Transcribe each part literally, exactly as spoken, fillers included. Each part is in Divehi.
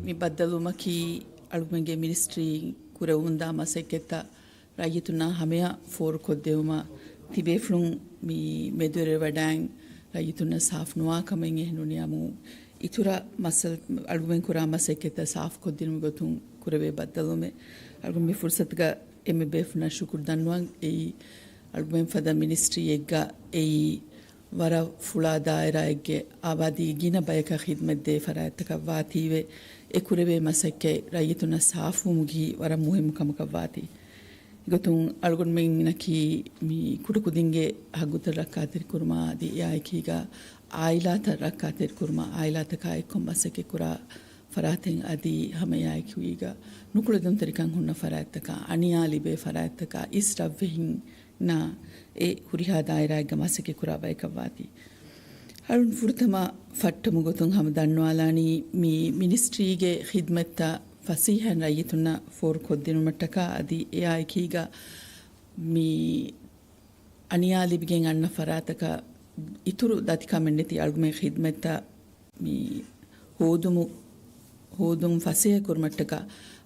މި ބައްދަލުވުމަކީ އަޅުގަނޑުގެ މިނިސްޓްރީ ކުރެވުންދާ މަސައްކަތްތައް ރައްޔިތުންނާ ހަމަޔަށް ފޯރުކޮށްދެވުމަށް ތިބޭފުޅުން މި މެދުވެރި ވަޑައިން ރައްޔިތުންނަށް ސާފު ނުވާ ކަމެއް އެހެންނޫނީ އަމު އިތުރަށް މައްސަލަ އަޅުގަނޑު ކުރާ މަސައްކަތްތައް ސާފުކޮށްދިނުމުގެ ގޮތުން ކުރެވޭ ބައްދަލުވުމެއް. އަޅުގަނޑު މި ފުރުސަތުގަ އެންމެ ބޭފުޅުންނަށް ޝުކުރު ދަންނަވަން. އެއީ އަޅުގަނޑު ފަދަ މިނިސްޓްރީއެއްގަ އެއީ ވަރަށް ފުޅާ ދާއިރާއެއްގެ އާބާދީގެ ގިނަ ބަޔަކަށް ޚިދްމަތްދޭ ފަރާތްތަކަށް ވާތީވެ، އެ ކުރެވޭ މަސައްކަތް ރައްޔިތުންނަށް ސާފުވުމުގެ ވަރަށް މުހިއްމު ކަމަކަށް ވާތީ. އެގޮތުން އަޅުގަނޑުމެންނަކީ މި ކުޑަކުދިންގެ ހައްގުތައް ރައްކާތެރިކުރުމާ އަދި އެއާއެކީގަ އާއިލާތައް ރައްކާތެރިކުރުމާ އާއިލާތަކާ އެއްކޮށް މަސައްކަތްކުރާ ފަރާތެއް އަދި ހަމަ އެއާއެކީގަ ނުކުޅެދުންތެރިކަން ހުންނަ ފަރާތްތަކާ އަނިޔާ ލިބޭ ފަރާތްތަކާ އިސް ރަށްވެހިންނާ އެ ހުރިހާ ދާއިރާއެއްގަ މަސައްކަތްކުރާ ބަޔަކަށް ވާތީ. އަޅުން ފުރަތަމަ ފައްޓަމުގޮތުން ހަމަ ދަންނަވާލާނީ މި މިނިސްޓްރީގެ ޚިދްމަތްތައް ފަސޭހައިން ރައްޔިތުންނަށް ފޯރުކޮށްދިނުމަށްޓަކާ އަދި އެއާއެކީގަ މި އަނިޔާ ލިބިގެން އަންނަ ފަރާތަކަށް އިތުރު ދަތިކަމެއް ނެތި އަޅުގަނޑުމެން ޚިދްމަތްތައް މި ހޯދުމު، ހޯދުން ފަސޭހަ ކުރުމަށްޓަކާ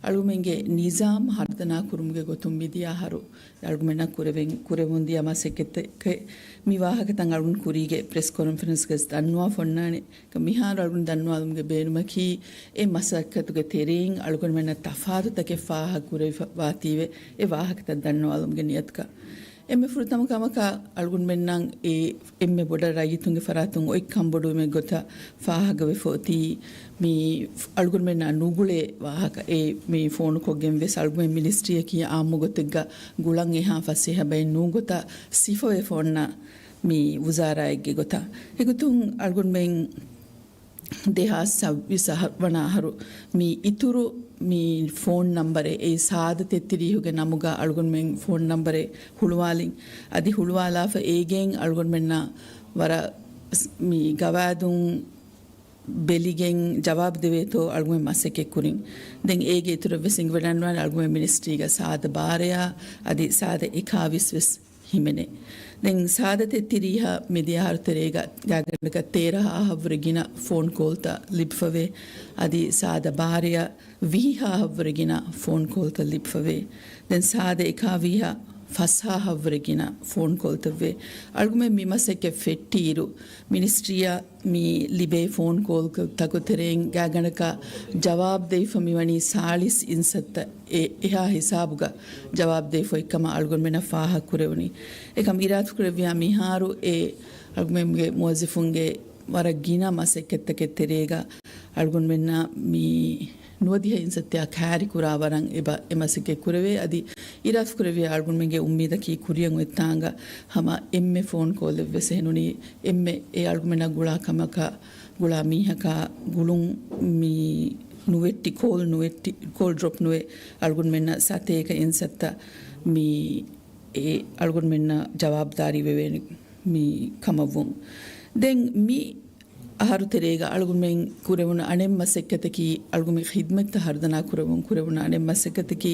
އަޅުގަނޑުމެންގެ ނިޒާމް ހަރުދަނާ ކުރުމުގެ ގޮތުން މިދިޔަ އަހަރު އަޅުގަނޑުމެންނަށް ކުރެވެން، ކުރެވުންދިޔަ މަސައްކަތްތަކެއް މި ވާހަކަތައް އަޅުގަނޑު ކުރީގެ ޕްރެސް ކޮންފަރެންސްގަ ދަންނަވާފަ އޮންނާނެ. މިހާރު އަޅުގަނޑު ދަންނަވާލުމުގެ ބޭނުމަކީ، އެ މަސައްކަތުގެ ތެރެއިން އަޅުގަނޑުމެންނަށް ތަފާތުތަކެއް ފާހަގަކުރެވިފަ ވާތީވެ، އެ ވާހަކަތައް ދަންނަވާލުމުގެ ނިޔަތުގަ. އެންމެ ފުރަތަމަ ކަމަކަށް އަޅުގަނޑުމެންނަށް އެ އެންމެ ބޮޑަށް ރައްޔިތުންގެ ފަރާތުން އޮތް ކަންބޮޑުވުމެއް ގޮތަށް ފާހަގަވެފަ އޮތީ، މި އަޅުގަނޑުމެންނާ ނުގުޅޭ ވާހަކަ. އެ މި ފޯނުކޮށްގެން ވެސް އަޅުގަނޑުމެން މިނިސްޓްރީއަކީ އާއްމު ގޮތެއްގަ ގުޅަން އެހާ ފަސޭހަ ބައެއް ނޫން ގޮތަށް ސިފަވެފަ އޮންނަ މި ވުޒާރާއެއްގެ ގޮތަށް. އެގޮތުން އަޅުގަނޑުމެން ދެހާސް ސައްބީސް އަހަ-، ވަނަ އަހަރު މި އިތުރު މި ފޯން ނަންބަރެއް، އެއީ ސާދަ ތެއްތިރީހުގެ ނަމުގަ އަޅުގަނޑުމެން ފޯން ނަންބަރެއް ހުޅުވާލިން. އަދި ހުޅުވާލާފަ އޭގެން އަޅުގަނޑުމެންނަށް ވަރަށް މި ގަވާއިދުން ބެލިގެން ޖަވާބު ދެވޭތޯ އަޅުގަނޑުމެން މަސައްކަތް ކުރިން. ދެން އޭގެ އިތުރަށް ވެސް އެނގިވަޑަންވާނެ އަޅުގަނޑުމެން މިނިސްޓްރީގަ ސާދަ ބާރަޔާ އަދި ސާދަ އެކާވީސް ވެސް ހިމެނޭ. ދެން ސާދަ ތެއްތިރީހަށް މިދިޔަ އަހަރު ތެރޭގަ ގާތްގަނޑަކަށް ތޭރަ ހާހަށްވުރެ ގިނަ ފޯން ކޯލްތައް ލިބިފަވޭ. އަދި ސާދަ ބާރަޔަށް ވިހި ހާހަށްވުރެ ގިނަ ފޯން ކޯލްތައް ލިބިފަވޭ. ދެން ސާދަ އެކާވީހަށް ފަސް ހާހަށްވުރެ ގިނަ ފޯން ކޯލްތައްވޭ. އަޅުގަނޑުމެން މި މަސައްކަތް ފެއްޓިއިރު، މިނިސްޓްރީއަށް މި ލިބޭ ފޯން ކޯލްތަކުގެ ތެރެއިން ގާތްގަނޑަކަށް ޖަވާބު ދެވިފަ މިވަނީ ސާޅީސް އިންސައްތަ އެ-، އެހާ ހިސާބުގަ ޖަވާބު ދެވިފަ އޮތްކަމަށް އަޅުގަނޑުމެންނަށް ފާހަގަކުރެވުނީ. އެކަމް އިރާދަކުރެއްވިޔާ މިހާރު އެ އަޅުގަނޑުމެންގެ މުވައްޒަފުންގެ ވަރަށް ގިނަ މަސައްކަތްތަކެއް ތެރޭގަ އަޅުގަނޑުމެންނަށް މި ނުވަދިހަ އިންސައްތައާ ކައިރިކުރާ ވަރަށް އެބަ އެ މަސައްކަތް ކުރެވޭ. އަދި އިރާދަކުރެއްވިޔާ އަޅުގަނޑުމެންގެ އުއްމީދަކީ ކުރިއަށް އޮތް ތާނގަ ހަމަ އެންމެ ފޯން ކޯލެއްވެސް އެހެނުނީ އެންމެ އެ އަޅުގަނޑުމެންނަށް ގުޅާ ކަމަކަށް ގުޅާ މީހަކާ ގުޅުން މި ނުވެއްޓި ކޯލް ނުވެއްޓި، ކޯލް ޑްރޮޕް ނުވެ އަޅުގަނޑުމެންނަށް ސަތޭކަ އިންސައްތަ މި އެ އަޅުގަނޑުމެންނަށް ޖަވާބުދާރީ ވެވޭނެ މި ކަމަށްވުން. ދެން މި އަހަރު ތެރޭގަ އަޅުގަނޑުމެން ކުރެވުނު އަނެއް މަސައްކަތަކީ އަޅުގަނޑުމެން ޚިދްމަތްތައް ހަރުދަނާ ކުރެވުން، ކުރެވުނު އަނެއް މަސައްކަތަކީ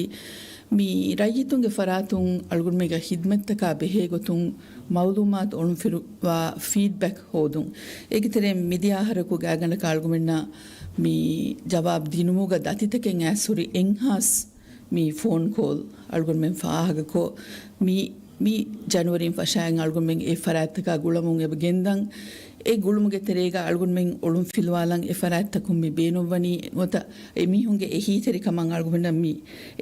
މި ރައްޔިތުންގެ ފަރާތުން އަޅުގަނޑުމެންގެ ޚިދްމަތްތަކާ ބެހޭ ގޮތުން މައުލޫމާތު އޮޅުންފިލުވާ ފީޑްބެކް ހޯދުން. އޭގެ ތެރެއިން މިދިޔަ އަހަރަކު ގާތްގަނޑަކަށް އަޅުގަނޑުމެންނަށް މި ޖަވާބު ދިނުމުގަ ދަތިތަކެއް އައިސް ހުރި އެއްހާސް މި ފޯން ކޯލް އަޅުގަނޑުމެން ފާހަގަކޮށް، މި، މި ޖަނުއަރީން ފަށައިގެން އަޅުގަނޑުމެން އެ ފަރާތްތަކާ ގުޅަމުން އެބަ ގެންދަން. އެ ގުޅުމުގެ ތެރޭގަ އަޅުގަނޑުމެން އޮޅުން ފިލުވާލަން އެ ފަރާތްތަކުން މި ބޭނުންވަނީ ނުވަތަ އެމީހުންގެ އެހީތެރިކަމަށް އަޅުގަނޑަށް މި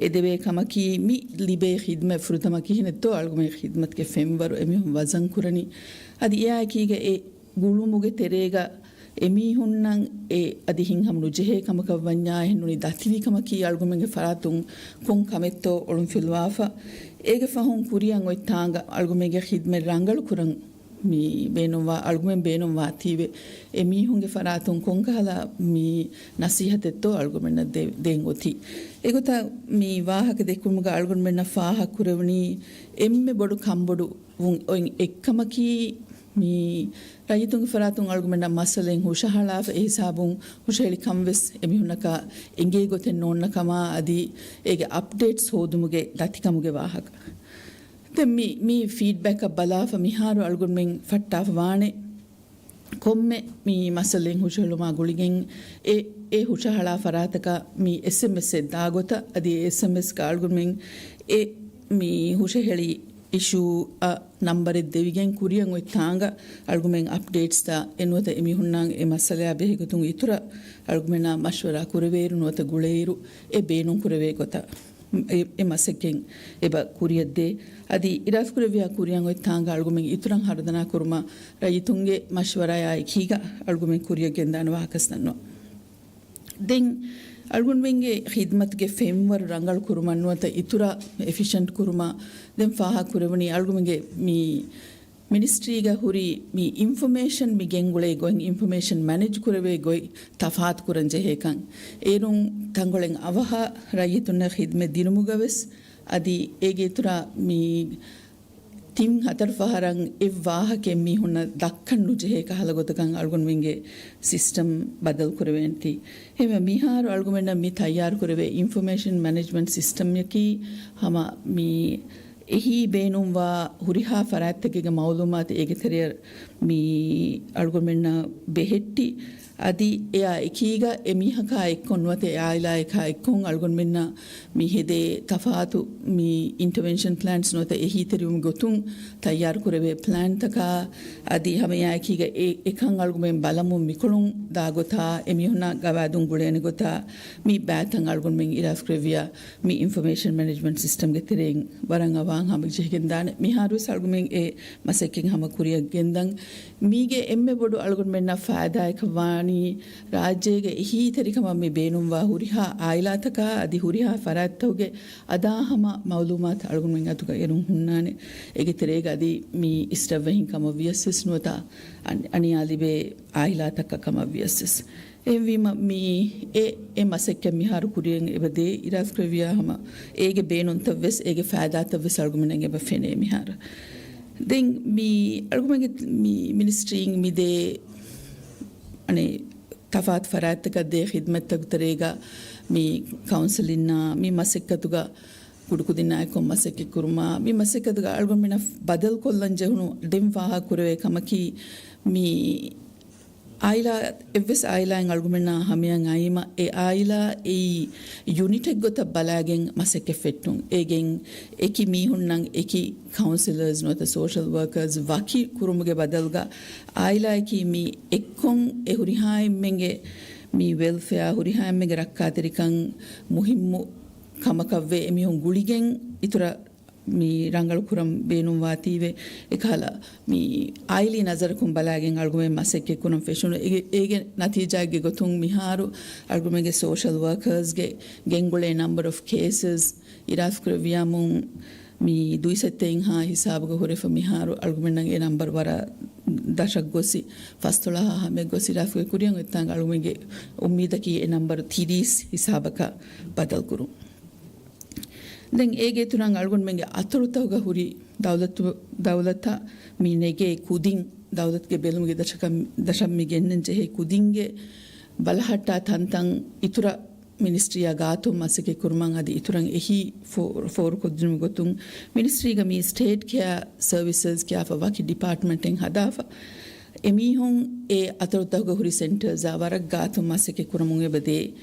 އެދެވޭ ކަމަކީ، މި ލިބޭ ޚިދްމަތް ފުރަތަމަ ކިހިނެއްތޯ އަޅުގަނޑުމެން ޚިދްމަތުގެ ފެންވަރު އެމީހުން ވަޒަން ކުރަނީ. އަދި އެއާއެކީގަ އެ ގުޅުމުގެ ތެރޭގަ އެމީހުންނަށް އެ އަދި ހިތްހަމަ ނުޖެހޭ ކަމަކަށް ވަންޏާ އެހެންނޫނީ ދަތިވި ކަމަކީ އަޅުގަނޑުމެންގެ ފަރާތުން ކޮން ކަމެއްތޯ އޮޅުން ފިލުވާފަ. އޭގެ ފަހުން ކުރިއަށް އޮތް ތާނގަ އަޅުގަނޑުމެންގެ ޚިދްމަތް ރަނގަޅު ކުރަން މި ބޭނުންވާ، އަޅުގަނޑުމެން ބޭނުންވާތީވެ އެމީހުންގެ ފަރާތުން ކޮންކަހަލަ މި ނަސީހަތެއްތޯ އަޅުގަނޑުމެންނަށް ދޭ-، ދޭން އޮތީ. އެގޮތަށް މި ވާހަކަ ދެއްކުމުގަ އަޅުގަނޑުމެންނަށް ފާހަގަކުރެވުނީ އެންމެ ބޮޑު ކަންބޮޑު ވުން އޮތް އެއްކަމަކީ، މި ރައްޔިތުންގެ ފަރާތުން އަޅުގަނޑުމެންނަށް މައްސަލައެއް ހުށަހަޅާފަ، އެ ހިސާބުން ހުށަހެޅި ކަން ވެސް އެމީހުންނަކަށް އެނގޭ ގޮތެއް ނޯންނަ ކަމާ، އަދި އޭގެ އަޕްޑޭޓްސް ހޯދުމުގެ ދަތިކަމުގެ ވާހަކަ. ދެން މި، މި ފީޑްބެކަށް ބަލާފަ މިހާރު އަޅުގަނޑުމެން ފައްޓާފަ ވާނެ. ކޮންމެ މި މައްސަލައެއް ހުށަހެޅުމާ ގުޅިގެން އެ، އެ ހުށަހަޅާ ފަރާތަކަށް މި އެސްއެމްއެސްއެއް ދާ ގޮތަށް، އަދި އެ އެސްއެމްއެސްގަ އަޅުގަނޑުމެން އެ މި ހުށަހެޅި އިޝޫއަށް ނަންބަރެއް ދެވިގެން ކުރިއަށް އޮތް ތާނގަ އަޅުގަނޑުމެން އަޕްޑޭޓްސް ދާ އެ ނުވަތަ އެމީހުންނާ އެ މައްސަލަޔާ ބެހޭ ގޮތުން އިތުރަށް އަޅުގަނޑުމެންނާ މަޝްވަރާ ކުރެވޭއިރު ނުވަތަ ގުޅޭއިރު އެ ބޭނުން ކުރެވޭ ގޮތަށް އެ، އެ މަސައްކަތް އެބަ ކުރިއަށްދޭ. އަދި އިރާދަކުރެއްވިޔާ ކުރިއަށް އޮތް ތާނގަ އަޅުގަނޑުމެން އިތުރަށް ހަރުދަނާ ކުރުމަށް ރައްޔިތުންގެ މަޝްވަރާޔާ އެކީގަ އަޅުގަނޑުމެން ކުރިއަށް ގެންދާނެ ވާހަކަ ދަންނަވަން. ދެން އަޅުގަނޑުމެންގެ ޚިދްމަތުގެ ފެންވަރު ރަނގަޅު ކުރުމަށް ނުވަތަ އިތުރަށް އެފިޝަންޓް ކުރުމަށް ދެން ފާހަގަ ކުރެވުނީ އަޅުގަނޑުމެންގެ މި މިނިސްޓްރީގަ ހުރި މި އިންފޮމޭޝަން މި ގެންގުޅޭ ގޮތް، އިންފޮމޭޝަން މެނޭޖް ކުރެވޭ ގޮތް ތަފާތު ކުރަން ޖެހޭކަން. އޭރުން ތަންކޮޅެއް އަވަހަށް ރައްޔިތުންނަށް ޚިދްމަތް ދިނުމުގަވެސް އަދި އޭގެ އިތުރަށް މި ތިން ހަތަރު ފަހަރަށް އެއް ވާހަކައެއް މީހުންނަށް ދައްކަން ނުޖެހޭ ކަހަލަ ގޮތަކަށް އަޅުގަނޑުމެންގެ ސިސްޓަމް ބަދަލު ކުރެވޭނެތީ. އެހެންވެ މިހާރު އަޅުގަނޑުމެންނަށް މި ތައްޔާރު ކުރެވޭ އިންފޮމޭޝަން މެނޭޖްމަންޓް ސިސްޓަމަކީ ހަމަ މި އެހީ ބޭނުންވާ ހުރިހާ ފަރާތްތަކެއްގެ މައުލޫމާތު އޭގެ ތެރެއަށް މި އަޅުގަނޑުމެންނަށް ބެހެއްޓި، އަދި އެއާ އެކީގަ އެމީހަކާ އެއްކޮށް ނުވަތަ އެ އާއިލާއެކާ އެއްކޮށް އަޅުގަނޑުމެންނަށް މި ހެދޭ ތަފާތު މި އިންޓަވެންޝަން ޕްލޭންސް ނުވަތަ އެހީތެރިވުމުގެ ގޮތުން ތައްޔާރު ކުރެވޭ ޕްލޭންތަކާ، އަދި ހަމަ އެއާ އެކީގަ އެ، އެކަން އަޅުގަނޑުމެން ބަލަމުން މިކޮޅުން ދާ ގޮތާ، އެމީހުންނާ ގަވާއިދުން ގުޅޭނެ ގޮތާ، މި ބައިތައް އަޅުގަނޑުމެން އިރާދަކުރެއްވިޔާ މި އިންފޮމޭޝަން މެނޭޖްމަންޓް ސިސްޓަމްގެ ތެރެއިން ވަރަށް އަވަހަށް ހަމަޖެހިގެންދާނެ. މިހާރުވެސް އަޅުގަނޑުމެން އެ މަސައްކަތް ހަމަ ކުރިއަށް ގެންދަން. މީގެ އެންމެ ބޮޑު އަޅުގަނޑުމެންނަށް ފައިދާއަކަށް ވާނީ، ރާއްޖޭގެ އެހީތެރިކަމަށް މި ބޭނުންވާ ހުރިހާ އާއިލާތަކާ އަދި ހުރިހާ ފަރާތްތަކުގެ އަދާ ހަމަ މައުލޫމާތު އަޅުގަނޑުމެން އަތުގަ އޭރުން ހުންނާނެ. އޭގެ ތެރޭގަ އަދި މި އިސްރަށްވެހިން ކަމަށް ވިޔަސް ވެސް ނުވަތަ އަން-، އަނިޔާ ލިބޭ އާއިލާތަކަށް ކަމަށް ވިޔަސް ވެސް. އެހެންވީމަ، މި އެ، އެ މަސައްކަތް މިހާރު ކުރިއަށް އެބަދޭ. އިރާދަކުރެއްވިޔާ ހަމަ އޭގެ ބޭނުންތައްވެސް އޭގެ ފައިދާތައްވެސް އަޅުގަނޑުމެންނަށް އެބަ ފެނޭ މިހާރު. ދެން މި އަޅުގަނޑުމެންގެ މި މިނިސްޓްރީން މިދޭ، އަނެއް، ތަފާތު ފަރާތްތަކަށް ދޭ ޚިދްމަތްތަކުގެ ތެރޭގަ މި ކައުންސެލިންއާ މި މަސައްކަތުގަ ކުޑަކުދިންނާއެކު މަސައްކަތް ކުރުމާ، މި މަސައްކަތުގަ އަޅުގަނޑުމެންނަށް ބަދަލުކޮށްލަން ޖެހުނު ދެން ފާހަގަ ކުރެވޭ ކަމަކީ، މި އާއިލާ، އެއްވެސް އާއިލާއެއް އަޅުގަނޑުމެންނާ ހަމަޔަށް އައީމަ، އެ އާއިލާ އެއީ ޔުނިޓެއް ގޮތަށް ބަލާގެން މަސައްކަތް ފެއްޓުން. އޭގެން އެކި މީހުންނަށް އެކި ކައުންސެލަރސް ނުވަތަ ސޯޝަލް ވަރކަރސް ވަކި ކުރުމުގެ ބަދަލުގަ، އާއިލާއަކީ މި އެއްކޮށް އެ ހުރިހާ އެންމެންގެ މި ވެލްފެއާ، ހުރިހާ އެންމެންގެ ރައްކާތެރިކަން މުހިއްމު ކަމަކަށްވެ، އެމީހުން ގުޅިގެން އިތުރަށް މި ރަނގަޅު ކުރަން ބޭނުންވާތީވެ، އެކަހަލަ މި އާއިލީ ނަޒަރަކުން ބަލާގެން އަޅުގަނޑުމެން މަސައްކަތް ކުރަން ފެށުނު. އޭގެ، އޭގެ ނަތީޖާގެ ގޮތުން މިހާރު އަޅުގަނޑުމެންގެ ސޯޝަލް ވަރކަރސްގެ ގެންގުޅޭ ނަމްބަރ އޮފް ކޭސަސް އިރާދަކުރެއްވިޔާމުން މި ދުއިސައްތައިންހާ ހިސާބުގަ ހުރެފަ މިހާރު އަޅުގަނޑުމެންނަށް އެ ނަމްބަރ ވަރަށް ދަށަށް ގޮސް، ފަސްދޮޅަހާ ހަމަޔަށް ގޮސް އިރާދަކުރެ ކުރިއަށް އޮތްތާނގަ އަޅުގަނޑުމެންގެ އުއްމީދަކީ އެ ނަމްބަރ ތިރީސް ހިސާބަކަށް ބަދަލުކުރުން. ދެން އޭގެ އިތުރަށް އަޅުގަނޑުމެންގެ އަތޮޅުތަކުގަ ހުރި ދައުލަތު، ދައުލަތަށް މި ނެގޭ ކުދިން، ދައުލަތުގެ ބެލުމުގެ ދަށަކަށް، ދަށަށް މި ގެންނަން ޖެހޭ ކުދިންގެ ބަލަހައްޓާ ތަންތަން އިތުރަށް މިނިސްޓްރީއާ ގާތުން މަސައްކަތް ކުރުމަށް އަދި އިތުރަށް އެހީ ފޯ-، ފޯރުކޮށްދިނުމުގެ ގޮތުން މިނިސްޓްރީގަ މި ސްޓޭޓް ކެއާ ސަރވިސަސް ކިޔާފަ ވަކި ޑިޕާޓްމަންޓެއް ހަދާފަ، އެމީހުން އެ އަތޮޅުތަކުގަ ހުރި ސެންޓަރސްއާ ވަރަށް ގާތުން މަސައްކަތް ކުރަމުން އެބަދޭ.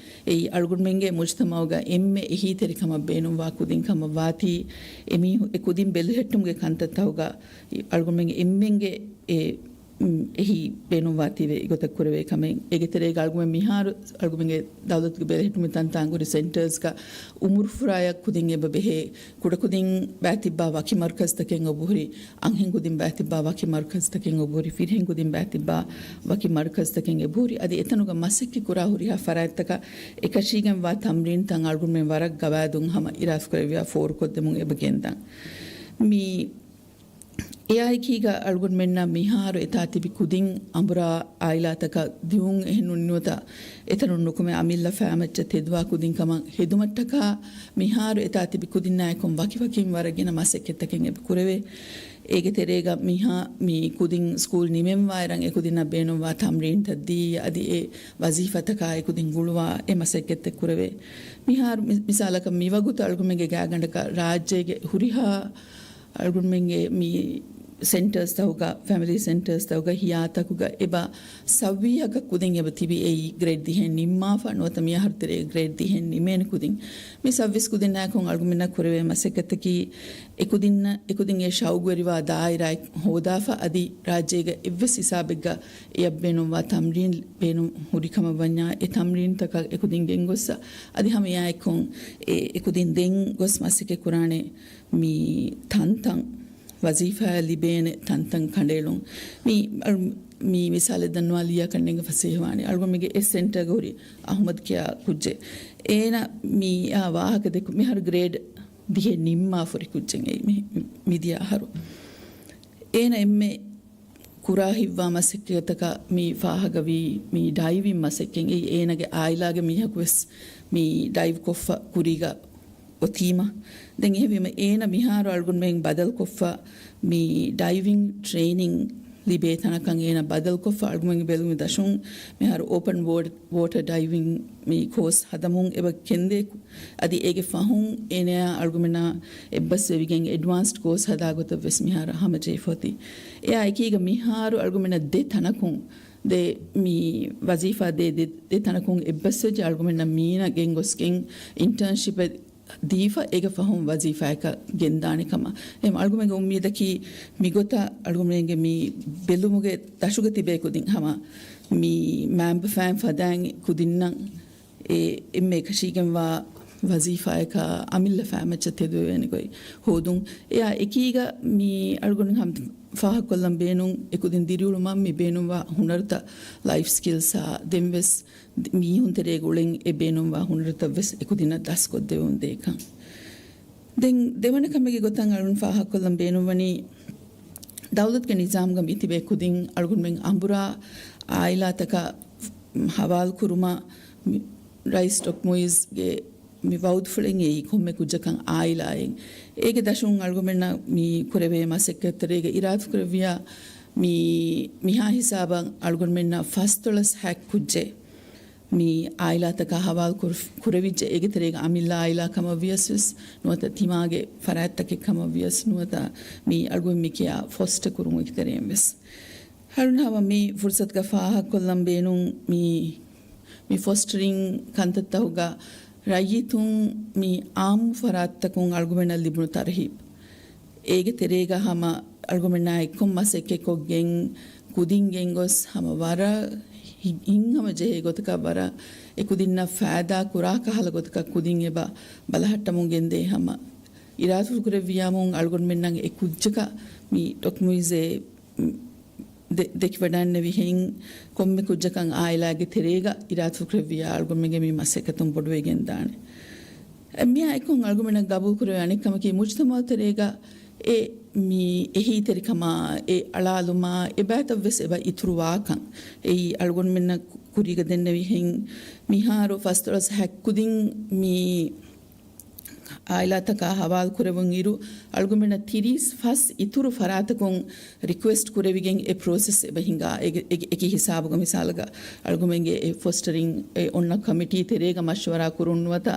އެއީ އަޅުގަނޑުމެންގެ މުޖްތަމައުގަ އެންމެ އެހީތެރިކަމަށް ބޭނުންވާ ކުދިން ކަމަށް ވާތީ، އެމީހު-، އެ ކުދިން ބެލެހެއްޓުމުގެ ކަންތައްތަކުގަ އަޅުގަނޑުމެންގެ އެންމެންގެ އެ، އެހީ ބޭނުންވާތީވެ އެގޮތަށް ކުރެވޭ ކަމެއް. އޭގެ ތެރޭގަ އަޅުގަނޑުމެން މިހާރު އަޅުގަނޑުމެންގެ ދައުލަތުގެ ބެލެހެއްޓުމެއް ތަންތާނގުރި ސެންޓަރސްގަ އުމުރުފުރާޔަށް ކުދިން އެބަ ބެހޭ، ކުޑަކުދިން ބައިތިއްބާ ވަކި މަރުކަޒްތަކެއް އެބަހުރި، އަންހެން ކުދިން ބައިތިއްބާ ވަކި މަރުކަޒްތަކެއް އެބަހުރި، ފިރިހެން ކުދިން ބައިތިއްބާ ވަކި މަރުކަޒްތަކެއް އެބަހުރި، އަދި އެތަނުގަ މަސައްކަތް ކުރާ ހުރިހާ ފަރާތްތަކަށް އެކަށީގެންވާ ތަމްރީންތައް އަޅުގަނޑުމެން ވަރަށް ގަވާއިދުން ހަމަ އިރާދަކުރެއްވިޔާ ފޯރުކޮށްދެމުން އެބަ ގެންދަން. މި އެއާއެކީގަ އަޅުގަނޑުމެންނަށް މިހާރު އެތާ ތިބި ކުދިން އަނބުރާ އާއިލާތަކަށް ދިއުން އެހެން ނުވަތަ އެތަނުން ނުކުމެ އަމިއްލަ ފައިމައްޗަށް ތެދުވާ ކުދިން ކަމަށް ހެދުމަށްޓަކާ މިހާރު އެތާ ތިބި ކުދިންނާއެކު ވަކިވަކިން ވަރަށް ގިނަ މަސައްކަތްތަކެއް އެބަ ކުރެވޭ. އޭގެ ތެރޭގަ މިހާ މި ކުދިން ސްކޫލް ނިމެންވާއިރަށް އެ ކުދިންނަށް ބޭނުންވާ ތަމްރީންތައް ދީ، އަދި އެ ވަޒީފާތަކާ އެ ކުދިން ގުޅުވާ އެ މަސައްކަތްތައް ކުރެވޭ. މިހާރު މި-، މިސާލަކަށް މިވަގުތު އަޅުގަނޑުމެންގެ ގާތްގަނޑަކަށް ރާއްޖޭގެ ހުރިހާ އަޅުގަނޑުމެންގެ މި ސެންޓަރސްތަކުގަ، ފެމިލީ ސެންޓަރސްތަކުގަ ހިޔާތަކުގަ އެބަ ސައްވީހަކަށް ކުދިން އެބަ ތިބި އެއީ ގްރޭޑް ދިހައެއް ނިންމާފަ ނުވަތަ މިއަހަރު ތެރޭގަ ގްރޭޑް ދިހައެއް ނިމޭނެ ކުދިން. މި ސައްވީސް ކުދިންނާއެކު އަޅުގަނޑުމެންނަށް ކުރެވޭ މަސައްކަތަކީ އެކުދިންނަށް، އެކުދިން އެ ޝައުގުވެރިވާ ދާއިރާއެއް ހޯދާފަ އަދި ރާއްޖޭގަ އެއްވެސް ހިސާބެއްގަ އެޔަށް ބޭނުންވާ ތަމްރީން ބޭނުން ހުރި ކަމަށް ވަންޏާ އެ ތަމްރީންތަކަށް އެކުދިން ގެންގޮއްސަ އަދި ހަމަ އެއާއެކު އެ، އެކުދިން ދެން ގޮސް މަސައްކަތް ކުރާނެ މި ތަންތަން ވަޒީފާއަށް ލިބޭނެ ތަންތަން ކަނޑައެޅުން. މި، މި މިސާލެއް ދަންނަވާލިޔާ ކަންނޭނގެ ފަސޭހަވާނެ. އަޅުގަނޑުމެންގެ އެ ސެންޓަރގަ ހުރި އަހުމަދު ކިޔާ ކުއްޖެއް. އޭނަ މި އާ ވާހަކަ ދެއްކު މިހާރު ގްރޭޑް ދިހައެއް ނިންމާފަ ހުރި ކުއްޖެއް އެއީ މި، މި، މިދިޔަ އަހަރު. އޭނަ އެންމެ ކުރާ ހިތްވާ މަސައްކަތަކަށް މި ފާހަގަވީ މި ޑައިވިން މަސައްކަތް. އެއީ އޭނަގެ އާއިލާގެ މީހަކު ވެސް މި ޑައިވް ކޮށްފަ ކުރީގަ އޮތީމަ. ދެން އެހެންވީމަ އޭނަ މިހާރު އަޅުގަނޑުމެން ބަދަލުކޮށްފަ މި ޑައިވިން ޓްރެއިނިން ލިބޭ ތަނަކަށް އޭނަ ބަދަލުކޮށްފަ އަޅުގަނޑުމެންގެ ބެލުމުގެ ދަށުން މިހާރު އޯޕަން ވޯޓަ، ވޯޓަ ޑައިވިން މި ކޯސް ހަދަމުން އެބަ ކެނދޭ. އަދި އޭގެ ފަހުން އޭނަޔާ އަޅުގަނޑުމެންނާ އެއްބަސްވެވިގެން އެޑްވާންސްޑް ކޯސް ހަދާ ގޮތަށް ވެސް މިހާރު ހަމަޖެހިފަ އޮތީ. އެއާ އެކީގަ މިހާރު އަޅުގަނޑުމެންނަށް ދެ ތަނަކުން ދެ މި ވަޒީފާ ދޭ ދެ، ދެ ތަނަކުން އެއްބަސްވެއްޖެ އަޅުގަނޑުމެންނަށް މީނަ ގެންގޮސްގެން އިންޓާންޝިޕެއް ދީފަ އޭގެ ފަހުން ވަޒީފާއަކަށް ގެންދާނެ ކަމަށް. އެހެން އަޅުގަނޑުމެންގެ އުއްމީދަކީ މިގޮތަށް އަޅުގަނޑުމެންގެ މި ބެލުމުގެ ދަށުގަ ތިބޭ ކުދިން ހަމަ މި މައިންބަފައިން ފަދައިން ކުދިންނަށް އެ އެންމެ އެކަށީގެންވާ ވަޒީފާއަކަށް އަމިއްލަ ފައިމައްޗަށް ތެދުވެވޭނެ ގޮތް ހޯދުން. އެއާ އެކީގަ މި އަޅުގަނޑު ހަމަ ފާހަގަކޮށްލަން ބޭނުން އެކުދިން ދިރިއުޅުމަށް މި ބޭނުންވާ ހުނަރުތައް ލައިފް ސްކިލްސްއާ ދެން ވެސް މީހުން ތެރޭގަ އުޅެން އެ ބޭނުންވާ ހުނަރުތައް ވެސް އެކުދިންނަށް ދަސްކޮށްދެވުން ދޭކަން. ދެން ދެވަނަ ކަމެއްގެ ގޮތަށް އަޅުން ފާހަގަކޮށްލަން ބޭނުންވަނީ، ދައުލަތުގެ ނިޒާމްގަ މިތިބޭ ކުދިން އަޅުގަނޑުމެން އަނބުރާ އާއިލާތަކަށް ހަވާލުކުރުމަށް މި ރައީސް ޑޮކް މުއިޒްގެ މި ވައުދުފުޅެއް އެއީ ކޮންމެ ކުއްޖަކަށް އާއިލާއެއް. އޭގެ ދަށުން އަޅުގަނޑުމެންނަށް މި ކުރެވޭ މަސައްކަތްތެރޭގަ އިރާދަކުރެއްވިޔާ މި، މިހާ ހިސާބަށް އަޅުގަނޑުމެންނަށް ފަސްދޮޅަސް ހަތް ކުއްޖެއް މި އާއިލާތަކާ ހަވާލު ކުރ-، ކުރެވިއްޖެ. އޭގެ ތެރޭގަ އަމިއްލަ އާއިލާ ކަމަށް ވިޔަސް ވެސް ނުވަތަ ތިމާގެ ފަރާތްތަކެއް ކަމަށް ވިޔަސް ނުވަތަ މި އަޅުގަނޑު މި ކިޔާ ފޮސްޓަ ކުރުމުގެ ތެރެއިން ވެސް. އަޅުން ހަމަ މި ފުރުސަތުގަ ފާހަގަކޮށްލަން ބޭނުން މި، މި ފޮސްޓަރިން ކަންތައްތަކުގަ ރައްޔިތުން މި އާއްމު ފަރާތްތަކުން އަޅުގަނޑުމެންނަށް ލިބުނު ތަރުހީބު. އޭގެ ތެރޭގަ ހަމަ އަޅުގަނޑުމެންނާ އެއްކޮށް މަސައްކަތްކޮށްގެން ކުދިން ގެންގޮސް ހަމަ ވަރަށް ހި-، ހިތްހަމަޖެހޭ ގޮތަކަށް ވަރަށް އެކުދިންނަށް ފައިދާ ކުރާ ކަހަލަ ގޮތަކަށް ކުދިން އެބަ ބަލަހައްޓަމުން ގެންދޭ ހަމަ އިރާދަކުރެއްވިޔާމުން އަޅުގަނޑުމެންނަށް އެ ކުއްޖަކަށް މި ޑޮކް މުއިޒޭ ދެ-، ދެކިވަޑައިންނެވިހެން ކޮންމެ ކުއްޖަކަށް އާއިލާގެ ތެރޭގަ އިރާދަކުރެއްވިޔާ އަޅުގަނޑުމެންގެ މި މަސައްކަތުން ބޮޑުވެގެންދާނެ. މިއާ އެކުން އަޅުގަނޑުމެންނަށް ގަބޫލުކުރެވޭ އަނެއް ކަމަކީ މުޖްތަމައު ތެރޭގަ އެ މި އެހީތެރިކަމާ، އެ އަޅާލުމާ، އެ ބައިތައް ވެސް އެބަ އިތުރުވާކަން. އެއީ އަޅުގަނޑުމެންނަށް ކުރީގަ ދެންނެވިހެން މިހާރު ފަސްދޮޅަސް ހަތް ކުދިން މި އާއިލާތަކާ ހަވާލު ކުރެވުން އިރު، އަޅުގަނޑުމެންނަށް ތިރީސް ފަސް އިތުރު ފަރާތަކުން ރިކުއެސްޓް ކުރެވިގެން އެ ޕްރޮސެސް އެބަ ހިނގާ. އެ، އެ، އެކި ހިސާބުގަ މިސާލަކަށް އަޅުގަނޑުމެންގެ އެ ފޮސްޓަރިން އެ އޮންނަ ކޮމިޓީ ތެރޭގަ މަޝްވަރާ ކުރުން ނުވަތަ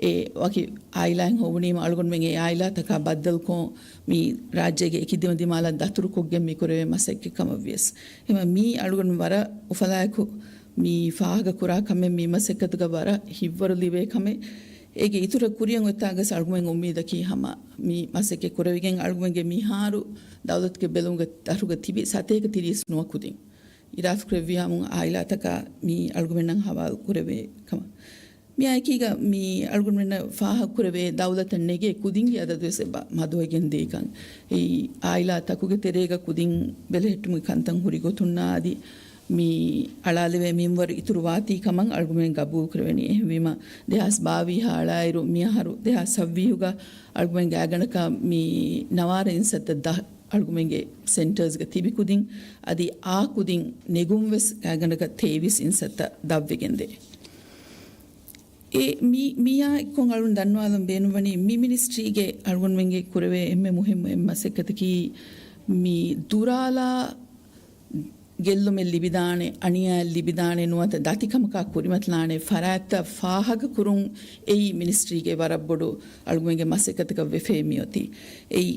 އެ ވަކި އާއިލާއެއް ހޮވުނީމަ އަޅުގަނޑުމެން އެ އާއިލާތަކާ ބައްދަލުކޮށް މި ރާއްޖޭގެ އެކި ދިމަދިމާލަށް ދަތުރުކޮށްގެން މި ކުރެވޭ މަސައްކަތް ކަމަށް ވިޔަސް. އެމަ މީ އަޅުގަނޑު ވަރަށް އުފަލާއެކު މި ފާހަގަ ކުރާ ކަމެއް މި މަސައްކަތުގަ ވަރަށް ހިތްވަރު ލިބޭ ކަމެއް. އޭގެ އިތުރަށް ކުރިއަށް އޮތާގަސް އަޅުގަނޑުމެން އުއްމީދަކީ ހަމަ މި މަސައްކަތް ކުރެވިގެން އަޅުގަނޑުގެ މިހާރު ދައުލަތުގެ ބެލުމުގެ ދަށުގަ ތިބި ސަތޭކަ ތިރީސް ނުވަ ކުދިން އިރާދަކުރެއްވިޔާމު އާއިލާތަކާ މި އަޅުގަނޑުމެންނަށް ހަވާލު ކުރެވޭ ކަމަށް. މިއާއެކީގަ މި އަޅުގަނޑުމެންނަށް ފާހަގަކުރެވޭ ދައުލަތަށް ނެގޭ ކުދިންގެ އަދަދުވެސް އެބަ މަދުވެގެން ދޭކަން. އެއީ އާއިލާ ތަކުގެ ތެރޭގަ ކުދިން ބެލެހެއްޓުމުގެ ކަންތައް ހުރި ގޮތުންނާ އަދި މި އަޅާލެވޭ މިންވަރު އިތުރު ވާތީ ކަމަށް އަޅުގަނޑުމެން ގަބޫލު ކުރެވެނީ. އެހެންވީމަ، ދެހާސް ބާވީހަށް އަޅާއިރު މިއަހަރު ދެހާސް ސައްވީހުގަ އަޅުގަނޑުމެންގެ ގާތްގަނޑަކަށް މި ނަވާރަ އިންސައްތަ ދަށް އަޅުގަނޑުމެންގެ ސެންޓަރސްގަ ތިބި ކުދިން އަދި އާ ކުދިން ނެގުން ވެސް ގާތްގަނޑަކަށް ތޭވީސް އިންސައްތަ ދަށްވެގެންދޭ. އެ މި، މިއާ އެއްކޮށް އަޅުން ދަންނަވާލަން ބޭނުންވަނީ، މި މިނިސްޓްރީގެ އަޅުގަނޑުމެންގެ ކުރެވޭ އެންމެ މުހިއްމު އެއް މަސައްކަތަކީ، މި ދުރާލާ ގެއްލުމެއް ލިބިދާނެ، އަނިޔާއެއް ލިބިދާނެ، ނުވަތަ ދަތިކަމަކާ ކުރިމަތިލާނެ ފަރާތްތައް ފާހަގަކުރުން އެއީ މިނިސްޓްރީގެ ވަރަށް ބޮޑު އަޅުގަނޑުމެންގެ މަސައްކަތަކަށް ވެފައި މިއޮތީ. އެއީ